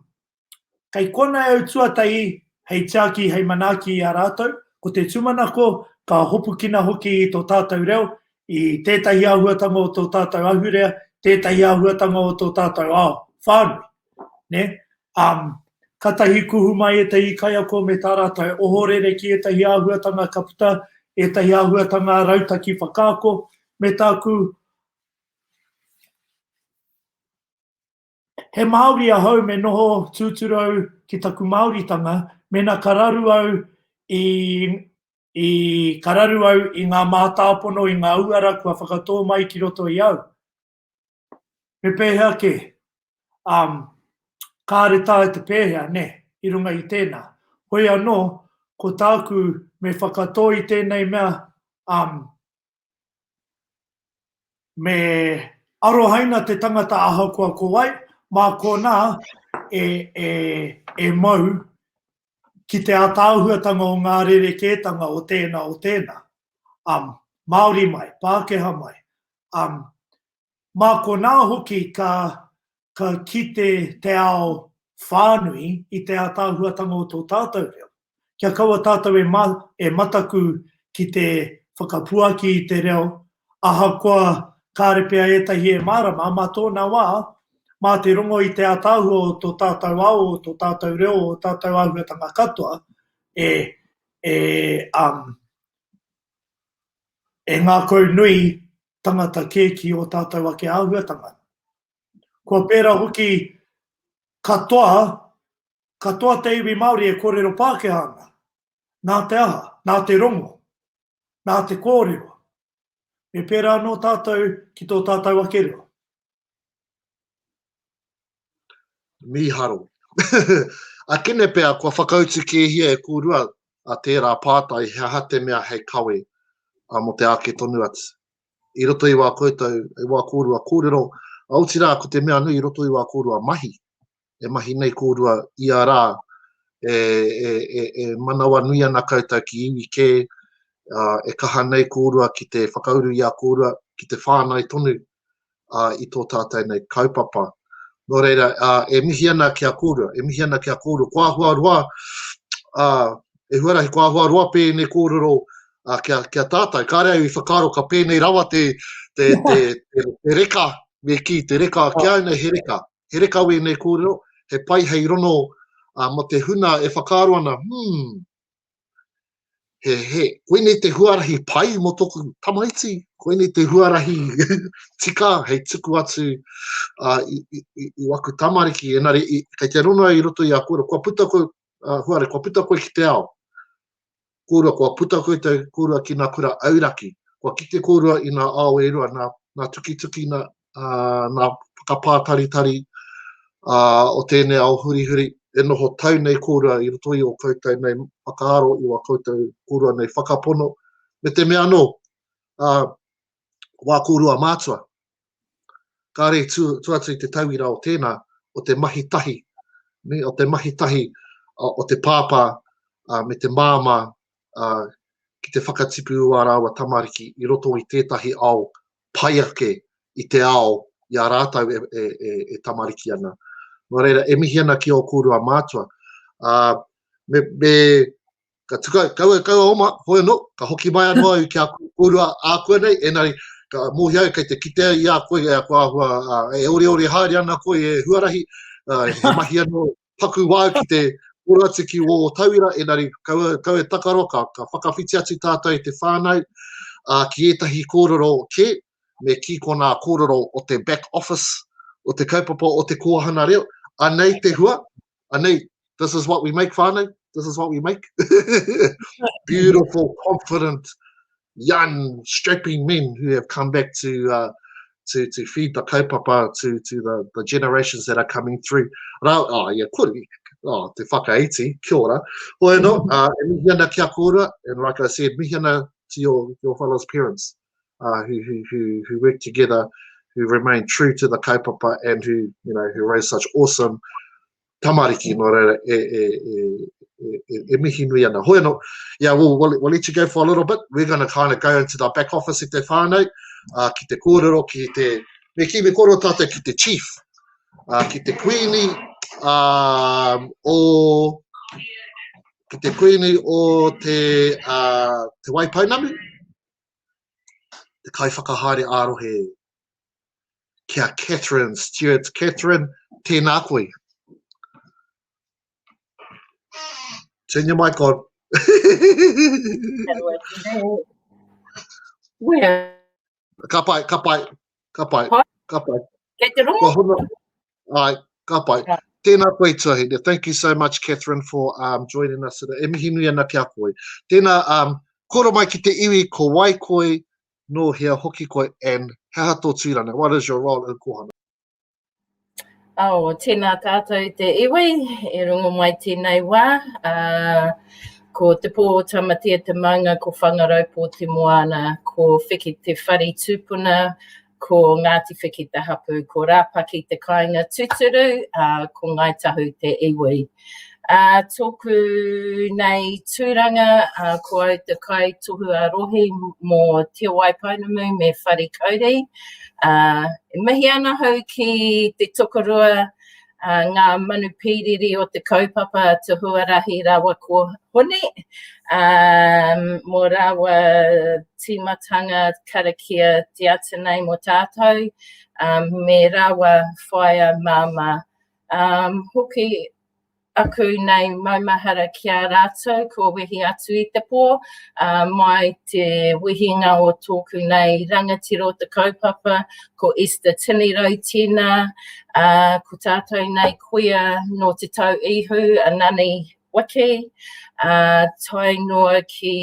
Kei konei au tuatahi hei tiaki, hei manaaki i a rātou. Ko te tūmanako, ka hopukina hoki i tō tātou reo, i tētahi āhuatanga o tō tātou ahurea, tētahi āhuatanga o tō tātou ao whānui. Nē? Um, katahi kuhu mai ētahi kaiako me tā rātou ohorere ki ētahi āhuatanga ka puta, ētahi āhuatanga rautaki whakaako, me tāku He Māori ahau me noho tūturu au ki taku Māoritanga, mēnā ka raru au i, i, ka raru au i ngā mātāpono, i ngā uara kua whakatō mai ki roto i au. Me pēhea kē? Um, kāre taea te pēhea, nē, i runga i tēnā. Hoi anō, ko tāku me whakatō i tēnei mea, um, Me arohaina te tangata ahakoa ko wai, mā konā e, e, e mau ki te ātaahuatanga o ngā rerekētanga o tēnā, o tēnā. Um, Māori mai, Pākehā mai. Um, mā konā hoki ka, ka kite te ao whānui i te ātaahuatanga o tō tātou reo. Kia kaua tātou e, ma, e mataku ki te whakapuaki i te reo, ahakoa kāre pea ētahi e mārama, mā tōna wā, mā te rongo i te ātaahua o tō tātou ao, o tō tātou reo, o tātou āhuatanga katoa, e, e, um, e ngākau nui tangata kē ki ō tātou ake āhuatanga. Kua pērā hoki katoa, katoa te iwi Māori e kōrero Pākehā ana. Nā te aha? Nā te rongo. Nā te kōrero. Me pērā anō tātou ki tō tātou ake reo. Mīharo. Akene pea kua whakautu kēhia e kōrua a tērā pātai he aha te mea hei kawe mō te ake tonu atu. I roto i wā koutou, i wā kōrua kōrero, a otirā ko te mea nui i roto i wā kōrua mahi, e mahi nei kōrua ia rā, e, e, e, e manawanui ana koutou ki iwi kē, uh, e kaha nei kōrua ki te whakauru i a kōrua, ki te whāngai tonu uh, i tō tātou nei kaupapa. Nō reira, uh, e mihi ana ki a kōrua, e mihi ana ki a kōrua. Ko āhua roa, uh, e huarahi, ko āhua roa pēnei kōrero uh, ki, a, ki a tātou. Kāre au i whakaaro ka pēnei rawa te, te, te, te, te reka, me kī, te reka, ki au nei he reka. He reka wēnei kōrero, he pai hei rono uh, mo te huna e whakaaro ana, hmm, he, he, koinei te huarahi pai mō tōku tamaiti, koinei te huarahi tika hei tuku atu uh, i, i, i, i waku tamariki, enari, i, kei te rono i roto i a kōrua, kua puta koe, uh, huare, kua puta koe ki te ao, kōrua, kua puta koutou kōrua ki ngā kura auraki, kua kite kōrua i ngā ao e rua, nā, nā tukituki, nā, uh, nā whakapātaritari uh, o tēnei ao hurihuri, e noho tau nei kōrua i roto i o koutou nei whakaaro, i wā koutou kōrua nei whakapono, me te mea anō, uh, wā kōrua mātua, Kāre i tu, tu atu i te tauira o tēnā, o te mahi tahi, ne, o te mahi tahi o te pāpā uh, me te māmā uh, ki te whakatipu i ā rāua tamariki i roto i tētahi ao pai ake i te ao i a rātou e, e, e, e tamariki ana. Nō reira, e mihi ana ki ō kōrua mātua. Uh, me, me, ka tuka, kaua, kaua oma, hoi anō, ka hoki mai anō au ki a kōrua ākuanei, engari, ka mōhio au kei te kitea i a koe, e aku āhua, e oreore haere ana koe e huarahi, uh, he mahi anō paku wā ki te oro atu ki ō tauira, engari kaua, kaua e takaroa, ka, ka whakawhiti atu tātou i te whānau uh, ki ētahi kōrero kē, me kī ko nā kōrero o te back office, o te kaupapa o te kōhanga reo, anei te hua, anei, this is what we make whānau, this is what we make. Beautiful, confident, young, strapping men who have come back to uh, to, to feed the kaupapa to, to the, the generations that are coming through. Rā, oh, yeah, kore, oh, te whakaiti, kia ora. Hoi anō, uh, e mihi ana ki a kōrua, and like I said, mihi ana to your, your fellows parents uh, who, who, who, who work together, who remain true to the kaupapa and who, you know, who raise such awesome tamariki, nō reira, e, e, e, e, e, e mihi nui ana. Hoi anō, yeah, we'll, we'll, we'll let you go for a little bit. We're going to kind of go into the back office i te whānau, uh, ki te kōrero, ki te, me ki me kōrero tātou ki te chief, uh, ki te kuini um, o, ki te kuini o te, uh, te Waipounamu, te kaiwhakahaere ā-rohe ki a Catherine Stewart. Catherine, tēnā koe. Turn your mic on. Where? Ka pai, ka pai, ka pai, ka pai. Kei te rongo? Ai, ka pai. Tēnā koe Tuahine. Thank you so much, Catherine, for um, joining us today. E mihi nui ana ki a koe. Tēnā, um, koro mai ki te iwi, ko wai koe, nō hea hoki koe and he aha tō tūranga? What is your role in Kōhanga? Oh, tēnā tātou te iwi, e rongo mai tēnei wā. Uh, ko Te Pō o Tamatea te maunga, ko Whangaraupō te moana, ko Whiki te whare tūpuna, ko Ngāti Whiki te hapū, ko Rāpaki te kāinga tūturu, uh, ko Ngāi Tahu te iwi. Ā, tōku nei tūranga, ā, ko au te kaitohu ā-rohe mō Te Waipounamu me Wharekauri. Ā, e mihi ana ahau ki te tokorua, ā, ngā manu pīriri o te kaupapa Te Huarahi rāua ko Hone, ā, mō rāua tīmatanga karakia te ata nei mō tātou, ā, me rāua whaea māmā. Um, hoki aku nei maumahara ki a rātou kua wehi atu i te pō, uh, mai te wehinga o tōku nei rangatira o te kaupapa, ko Esther Tinirau tēnā, uh, ko tātou nei koia nō Te Tau Ihu, a Nani Wiki, uh, tae noa ki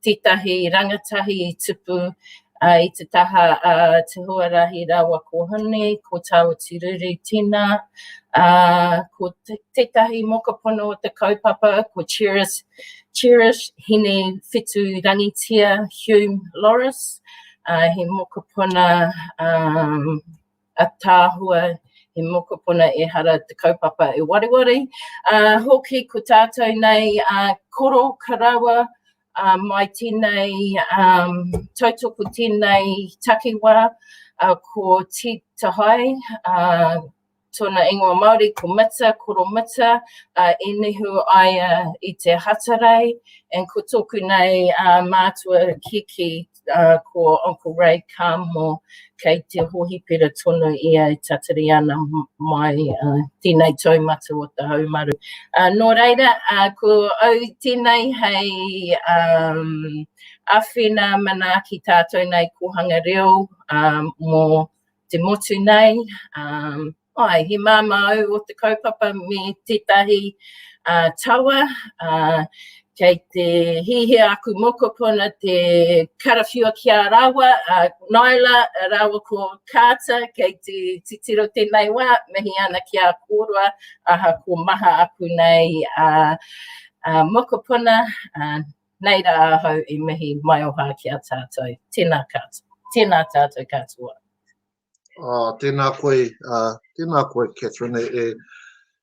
tētahi rangatahi i tupu i te taha a Te Huarahi rāua ko Hone, ko Tāwati Ruru tēnā, ko tētahi mokopuna o te kaupapa, ko Cherish, Cherish Hine Whetu Rangitia Hume Loris, he mokopuna um, ataahua, he mokopuna ehara te kaupapa e wareware. Uh, hoki ko tātou nei uh, koro karawa uh, mai tēnei um, tautoko tēnei takiwā uh, ko Te Tahai, uh, tōna ingoa Māori ko Mita, Koro Mita, uh, e nehu aia i te Hatarei, and ko tōku nei uh, mātua kiki uh, ko Uncle Ray Kamo kei te hohipera tonu ia e tatari ana mai uh, tēnei taumata o te haumaru. Uh, nō reira, uh, ko au tēnei hei um, awhina manaaki tātou nei kōhanga reo um, mō te motu nei. Um, ai, he māmā au o te kaupapa me tētahi uh, tawa. Uh, kei te hihia aku mokopuna te karawhiua ki a rāua, uh, Naila rāua ko Carter, kei te titiro tēnei wā, mihi ana ki a kōrua, aha ko maha aku nei uh, uh, mokopuna, uh, nei rā ahau i mihi maioha ki a tātou. Tēnā, tēnā tātou katoa. Oh, tēnā koe, uh, tēnā koe, Catherine, e,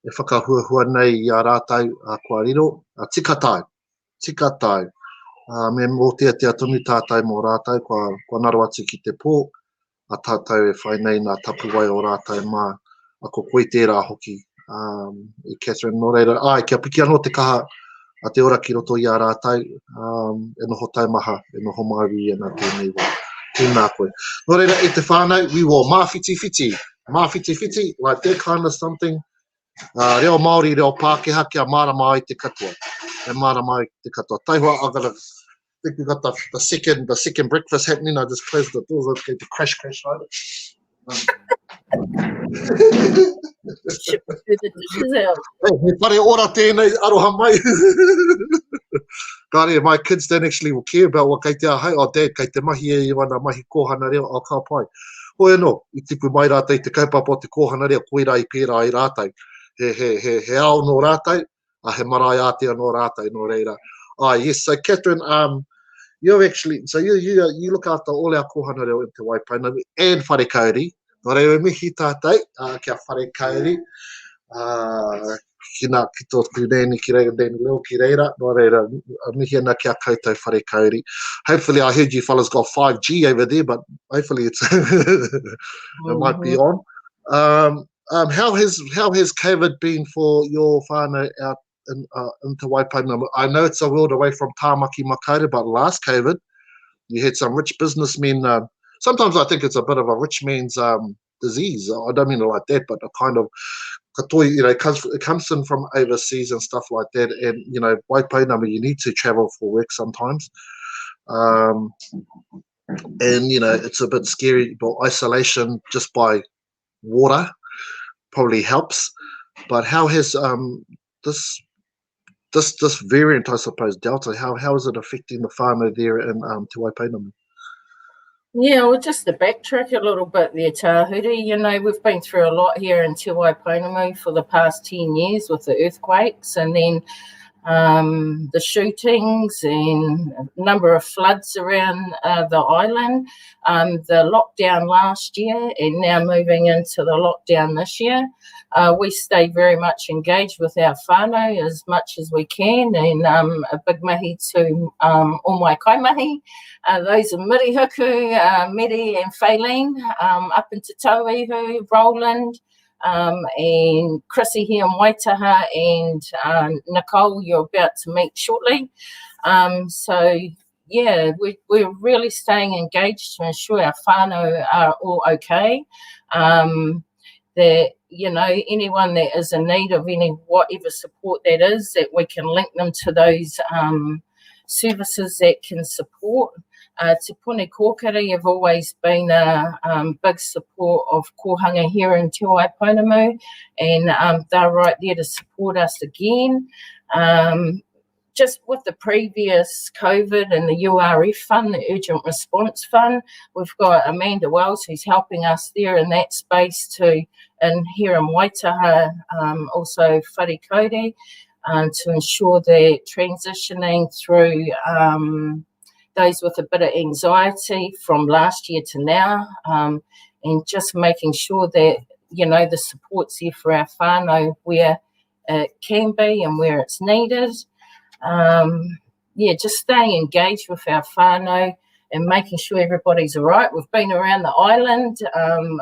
e whakahuahua nei i a rātou uh, kua riro. Uh, tika tāu, tika tāu. Ā, me mōteatea tonu tātou mō rātou kua, kua ngaro atu ki te pō, a tātou e whai nei nā tapuwae o rātou mā, a ko koe tērā hoki, um, e Catherine. Nō reira, āe, kia piki anō te kaha a te ora ki roto i a rātou, um, e noho taumaha, e noho māui ana tēnei wā. Tēnā koe. Nō reira, e te whānau, we will māwhitiwhiti, māwhitiwhiti, like that kind of something, Uh, reo Māori, reo Pākehā, kia mārama ai te katoa. Kia mārama ai te katoa. Taihoa, I'm gonna think we got the, the second the second breakfast happening. I just closed the doors. It's going to crash, crash, right? Um. hey, he whare ora tēnei, aroha mai. Kāre, my kids don't actually care about what kei te ahau. Oh, dad, kei te mahi e i wana mahi kōhana reo, oh, ka pai. Hoi anō, i tipu mai rātou i te kaupapa o te kōhanga reo, koirā i pērā ai rātou. He, he, he, he ao nō rātou, a he marae ātea nō rātou, nō reira. Ah, yes, so Catherine, um, you're actually, so you, you, you look after all our kōhanga reo in Te Waipounamu and Wharekauri. Nō reira, mihi tātou uh, kia Wharekauri. Uh, ki nā, ki tōku nēni ki reira, nēni leo ki reira, nō reira, mihi ana ki a koutou Wharekauri. Hopefully I heard you fellas got 5G over there, but hopefully it's it might be on. Um, um, how has how has COVID been for your whānau out in, uh, in Te Waipounamu? I know it's a world away from Tāmaki Makaurau, but last COVID, you had some rich businessmen. Uh, sometimes I think it's a bit of a rich man's um, disease. I don't mean it like that, but a kind of katoa, you know, it comes, it comes in from overseas and stuff like that. And, you know, Waipounamu, you need to travel for work sometimes. Um, and, you know, it's a bit scary, but isolation just by water probably helps. But how has um, this this this variant, I suppose, Delta, how, how is it affecting the whānau there in um, Te Waipounamu? Yeah, well, just to backtrack a little bit there, Tāhuri, you know, we've been through a lot here in Te Waipounamu for the past 10 years with the earthquakes and then um, the shootings and a number of floods around uh, the island, um, the lockdown last year and now moving into the lockdown this year. Uh, we stay very much engaged with our whānau as much as we can and um, a big mahi to um, all my kaimahi. Uh, those are Mirihuku, uh, Meri and Faylene, um, up in Te Tauihu, Roland, um, and Chrissy here in Waitaha, and uh, Nicole, you're about to meet shortly. Um, so, yeah, we, we're really staying engaged to ensure our whānau are all okay. Um, that, you know, anyone that is in need of any whatever support that is, that we can link them to those um, services that can support. Uh, Te Puni Kōkiri have always been a um, big support of kōhanga here in Te Waipounamu, and um, they're right there to support us again. Um, just with the previous COVID and the URF fund, the Urgent Response Fund, we've got Amanda Wells who's helping us there in that space too, and here in Waitaha, um, also Wharekauri, um, to ensure that transitioning through um, those with a bit of anxiety from last year to now, um, and just making sure that, you know, the support's there for our whānau where it can be and where it's needed. Um, yeah, just staying engaged with our whānau and making sure everybody's all right. We've been around the island um,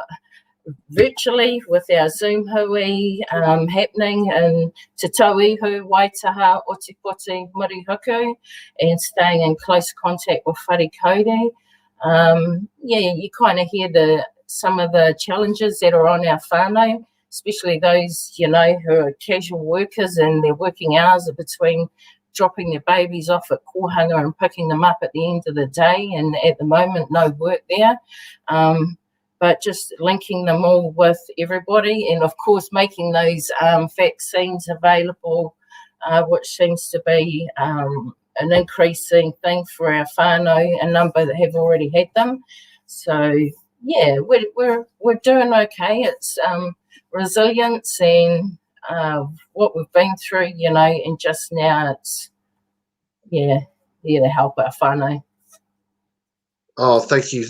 virtually with our Zoom hui um, happening in Te Tauihu, Waitaha, Ōtepoti, Murihiku, and staying in close contact with Wharekauri. Um, yeah, you kind of hear the some of the challenges that are on our whānau, especially those, you know, who are casual workers and their working hours are between dropping their babies off at kōhanga and picking them up at the end of the day, and at the moment, no work there. Um, but just linking them all with everybody, and of course, making those um, vaccines available, uh, which seems to be um, an increasing thing for our whānau, a number that have already had them. So yeah, we're we're we're doing okay. It's um, resilience and uh, what we've been through, you know, and just now it's yeah, here to help our whānau. Oh, thank you.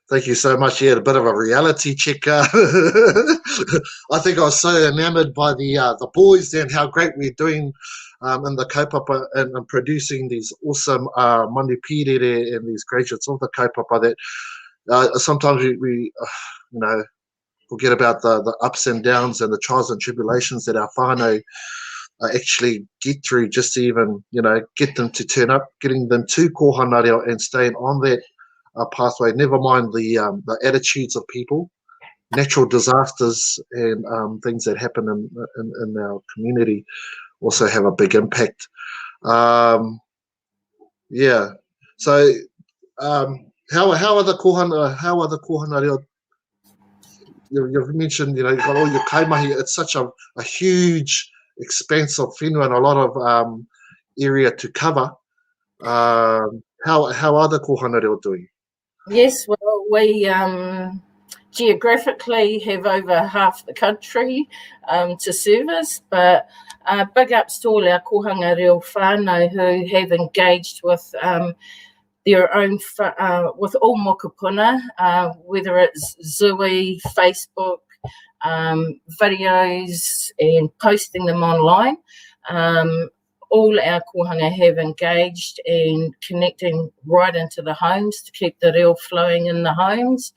Thank you so much. Yeah, a bit of a reality check. Uh, I think I was so enamored by the uh, the boys and how great we're doing um, in the kaupapa and, and producing these awesome uh, manu pīrere and these graduates of the kaupapa that uh, sometimes we, we uh, you know, forget about the, the ups and downs and the trials and tribulations that our whānau uh, actually get through just to even, you know, get them to turn up, getting them to kōhanga reo and staying on that uh, pathway, never mind the, um, the attitudes of people, natural disasters and um, things that happen in, in, in our community also have a big impact. Um, yeah. So um, how, how are the kōhanga, how are the kōhanga reo you, you've mentioned, you know, you've got all your kaimahi. It's such a, a huge expanse of whenua and a lot of um, area to cover. Um, how, how are the kōhanga reo doing? Yes, well, we um, geographically have over half the country um, to service, but uh, big ups to all our kōhanga reo whānau who have engaged with um, their own, uh, with all mokopuna, uh, whether it's Zui, Facebook, um, videos and posting them online. Um, all our kōhanga have engaged and connecting right into the homes to keep the reo flowing in the homes,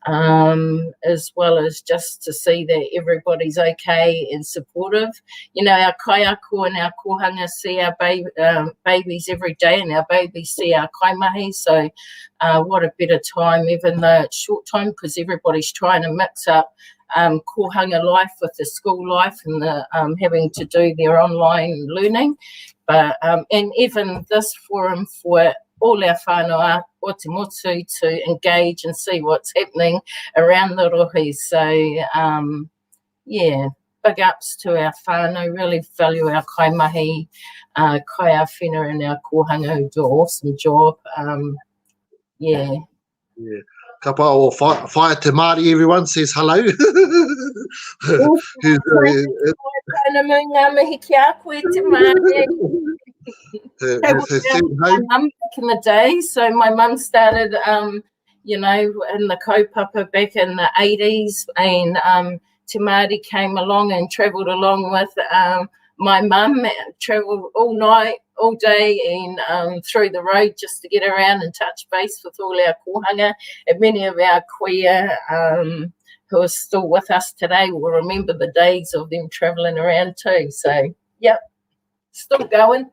um, as well as just to see that everybody's okay and supportive. You know, our kaiako and our kōhanga see our ba- um, babies every day and our babies see our kaimahi, so uh, what a better time, even though it's short time, because everybody's trying to mix up um, kōhanga life with the school life and the um, having to do their online learning. But um, and even this forum for all our whānau o te motu to engage and see what's happening around the rohe. So, um, yeah, big ups to our whānau, really value our kaimahi, uh, kaiāwhina and our kōhanga who do an awesome job. Um, yeah. Yeah. Ka pa o Whaia Te Māori, everyone says hello. Who's, uh, Pounamu, ngā mihi ki a koe te Māori. my mum back in the day, so my mum started, um, you know, in the kaupapa back in the 80s, and um, Te Māori came along and travelled along with um, my mum, travelled all night, all day, and um, through the road just to get around and touch base with all our kōhanga and many of our kuia um, who are still with us today will remember the days of them travelling around too. So, yep, still going.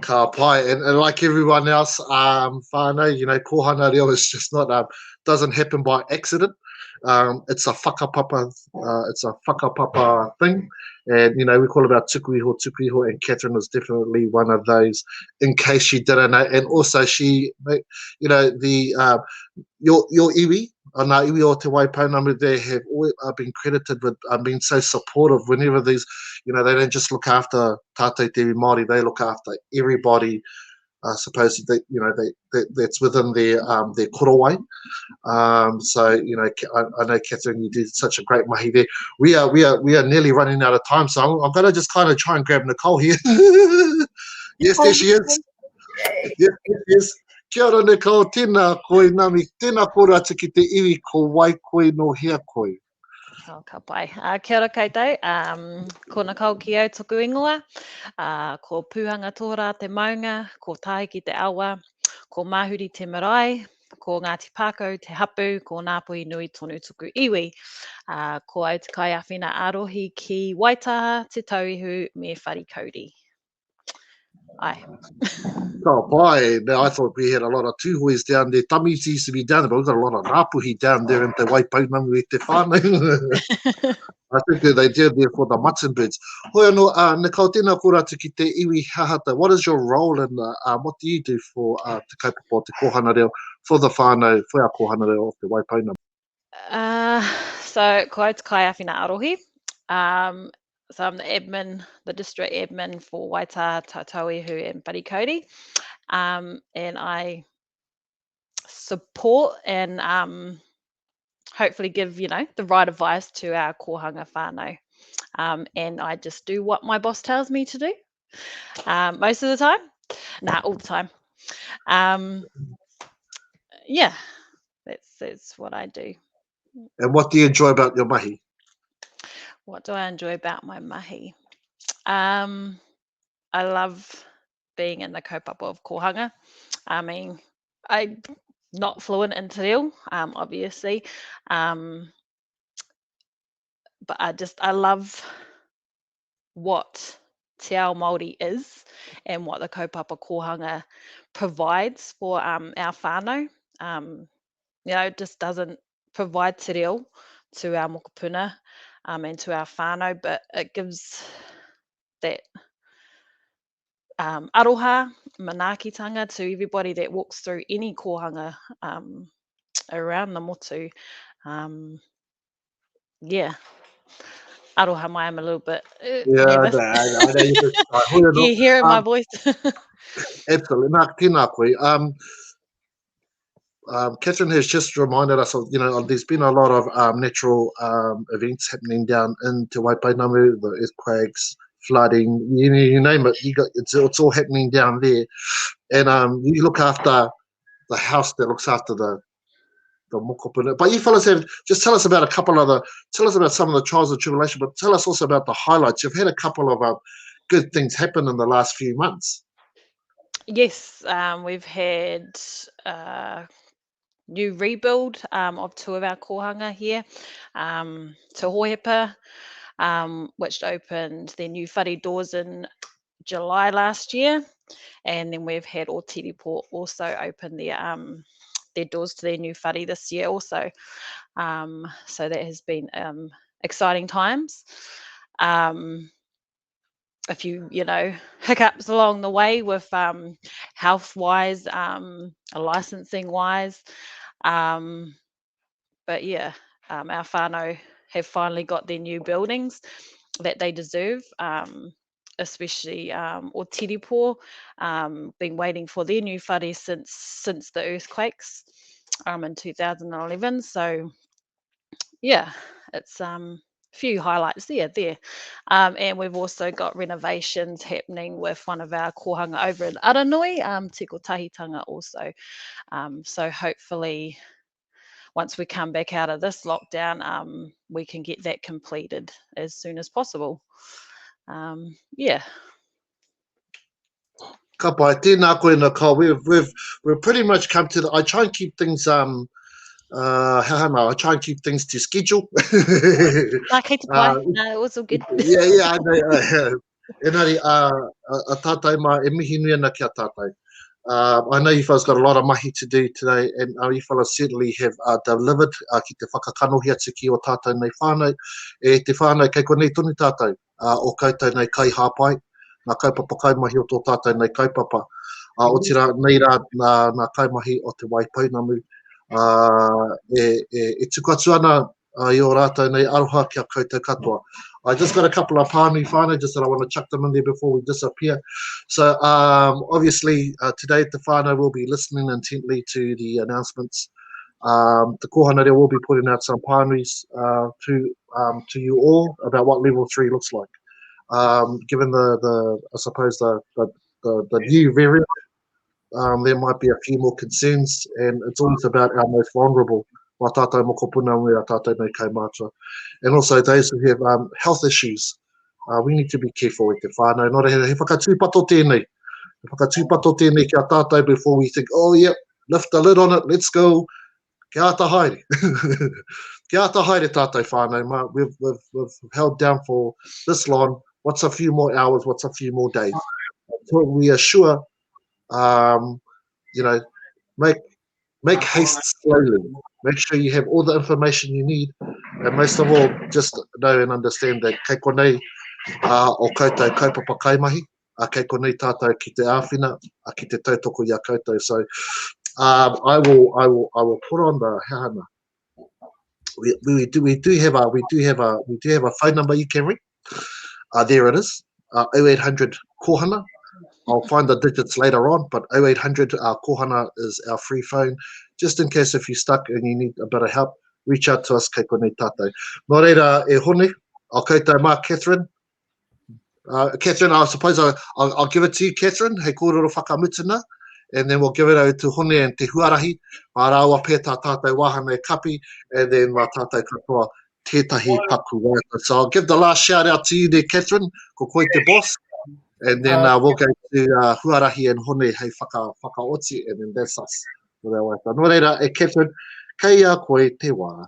Ka pai. And, and like everyone else, um, whānau, you know, kōhanga reo is just not, um, doesn't happen by accident. Um, it's a whakapapa, uh, it's a whakapapa thing. And, you know, we call about tuku iho, tuku iho, and Catherine was definitely one of those, in case she didn't know. And also she, you know, the, uh, your, your iwi, ngā iwi o Te Waipounamu, they have always uh, been credited with uh, being so supportive whenever these, you know, they don't just look after tātou te iwi Māori, they look after everybody, uh, supposedly, you know, they, they, that's within their um, their korowai. Um, so, you know, I, I know, Catherine, you did such a great mahi there. We are, we are, we are nearly running out of time, so I'm, I'm going to just kind of try and grab Nicole here. yes, there she is. Yes, yes, yes. Kia ora Nicole, tēnā koe Nami, tēnā kōrero atu ki te iwi ko wai koe nō hea koe. Oh, ka pai. Uh, kia ora koutou, um, ko Nicole Keo toku ingoa, uh, ko Pūhanga Tōrā te maunga, ko Tāhiki te awa, ko Māhuri te marae, ko Ngāti Pākau te hapu, ko Ngāpuhi nui tonu tuku iwi. Uh, ko au te kaiāwhina ā-rohi ki Waitaha, Te Tauihu me Wharekauri. Aye. Ka pai. Now, I thought we had a lot of Tūhoes down there. Tamiti used to be down there, but we've got a lot of Ngāpuhi down there in Te Waipounamu e te whānau. I think that they did there for the mutton birds. Hoi anō, uh, Nicole, tēnā kōrero atu ki te iwi hahata. What is your role in the, uh, what do you do for uh, te kaupapa o te kōhanga reo, for the whānau, for our kōhanga reo of Te Waipounamu? Uh, so, ko au te kaiāwhina arohi. Um, so I'm the admin, the district admin for Waitaha, Te Tauihu and Wharekauri. Um, and I support and um, hopefully give, you know, the right advice to our kōhanga whānau. Um, and I just do what my boss tells me to do um, most of the time. Nah, all the time. Um, yeah, that's, that's what I do. And what do you enjoy about your mahi? What do I enjoy about my mahi? Um, I love being in the kaupapa of kōhanga. I mean, I'm not fluent in te reo, um, obviously, um, but I just, I love what te ao Māori is and what the kaupapa kōhanga provides for um, our whānau. Um, you know, it just doesn't provide te reo to our mokopuna um, and to our whānau, but it gives that um, aroha, manaakitanga to everybody that walks through any kōhanga um, around the motu. Um, yeah. Aroha mai, I'm a little bit uh, yeah, nervous. I know, I know, you hear in my um, voice. absolutely. Nā, tēnā koe. Um, um, Catherine has just reminded us of, you know, there's been a lot of um, natural um, events happening down in Te Waipounamu, the earthquakes, flooding, you, you name it, you got, it's, it's all happening down there. And um, you look after the house that looks after the the mokopuna. But you fellas have, just tell us about a couple of the, tell us about some of the trials and tribulation, but tell us also about the highlights. You've had a couple of uh, good things happen in the last few months. Yes, um, we've had uh, new rebuild um, of two of our kōhanga here, um, Te Hohepa, um, which opened their new whare doors in July last year. And then we've had Ōtiripo also open their, um, their doors to their new whare this year also. Um, so that has been um, exciting times. Um, a few, you know, hiccups along the way with um, health wise, um, licensing wise. Um, but yeah, um, our whānau have finally got their new buildings that they deserve, um, especially um, Ōtiripo, um, been waiting for their new whare since, since the earthquakes um, in 2011. So yeah, it's um, few highlights there there. Um, and we've also got renovations happening with one of our kōhanga over in Aranui, um, Te Kotahitanga also. Um, so hopefully once we come back out of this lockdown, um, we can get that completed as soon as possible. Um, yeah. Ka pai, tēnā koe Nicole. We've, we've, we've pretty much come to the, I try and keep things, um, uh, how I try and keep things to schedule. Nā, kei te pai. Uh, no, it was all good. yeah, yeah, I know. Uh, engari, uh, a, a tātou mā, e mihi nui ana ki a tātou. Uh, I know you fellas got a lot of mahi to do today, and uh, you fellas certainly have uh, delivered uh, ki te whakakanohi atu ki o tātou nei whānau. E te whānau, kei konei tonu tātou. uh, o koutou nei kaihāpai, ngā kaupapa kaimahi o tō tātou nei kaupapa. Uh, otirā, nei rā nā, nā kaimahi o Te Waipounamu uh, e, e, e tuku atu ana uh, i ō rātou nei aroha ki a koutou katoa. I just got a couple of pānui whānau, just that I want to chuck them in there before we disappear. So um, obviously uh, today the whānau will be listening intently to the announcements Um, the Kōhanga Reo will be putting out some pānuis uh, to, um, to you all about what level 3 looks like. Um, given the, the, I suppose, the, the, the, the new variant, um, there might be a few more concerns, and it's always about our most vulnerable, wā tātou mokopuna me a tātou nei kaumātua. And also those who have um, health issues, uh, we need to be careful with te whānau. Nō reira, he whakatūpato tēnei. He whakatūpato tēnei ki a tātou before we think, oh, yep, lift the lid on it, let's go. Kia āta haere. Kia āta haere tātou whānau, mā. We've, we've, we've held down for this long. What's a few more hours? What's a few more days? Until we are sure, um, you know, make make haste slowly. Make sure you have all the information you need. And most of all, just know and understand that kei konei uh, o koutou kaupapa kaimahi, a kei konei tātou ki te āwhina, a ki te tautoko i a koutou. So um, I will I will I will put on the hehana. We, we do we do have a we do have a we do have a phone number you can ring. Uh, there it is. Uh, 0800 Kohana. I'll find the digits later on, but 0800 uh, Kohana is our free phone. Just in case if you're stuck and you need a bit of help, reach out to us kei konei tātou. Nō reira, e Hone, o koutou mā, Catherine. Uh, Catherine, I suppose I, I'll, I'll give it to you, Catherine, hei kōrero whakamutuna. And then we'll give it over to Hone and Te Huarahi. Mā rāua pē tā tātou wāhanga e kapi, and then mā tātou katoa tētahi paku waiata. So I'll give the last shout out to you there, Catherine, ko koe te boss. And then uh, we'll go to uh, Huarahi and Hone hei whaka, whakaoti, and then that's us. Nō reira, waiata. Nō reira, e Catherine, kei a koe te wā.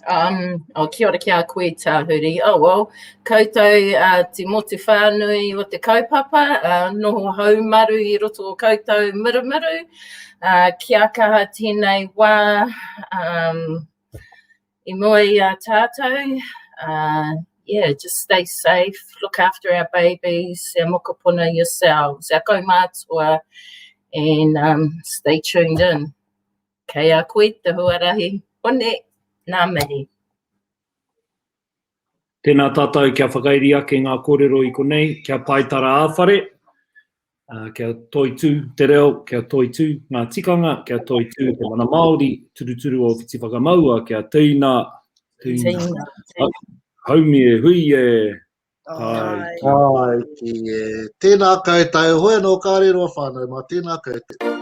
Um, oh, kia ora ki a koe, Tāhuri. Oh, well, koutou uh, te motu whānui o te kaupapa, uh, noho haumaru i roto o koutou murumiru. Uh, kia kaha tēnei wā um, i mua i a tātou. Uh, yeah, just stay safe, look after our babies, our mokopuna yourselves, our kaumātua, and um, stay tuned in. Kei a koe te huarahi, Hone, nā mihi. Tēnā tātou kia whakairi ake ngā kōrero i konei, kia paetara ā-whare, kia toitū te reo, kia toitū ngā tikanga, kia toitū te mana Māori, turuturu o whiti whakamaua, kia tīna, tīna, haumi e hui e, Ai. Ai ki e. Tēnā koutou, hoi anō ka rero whānau mā, tēnā koutou.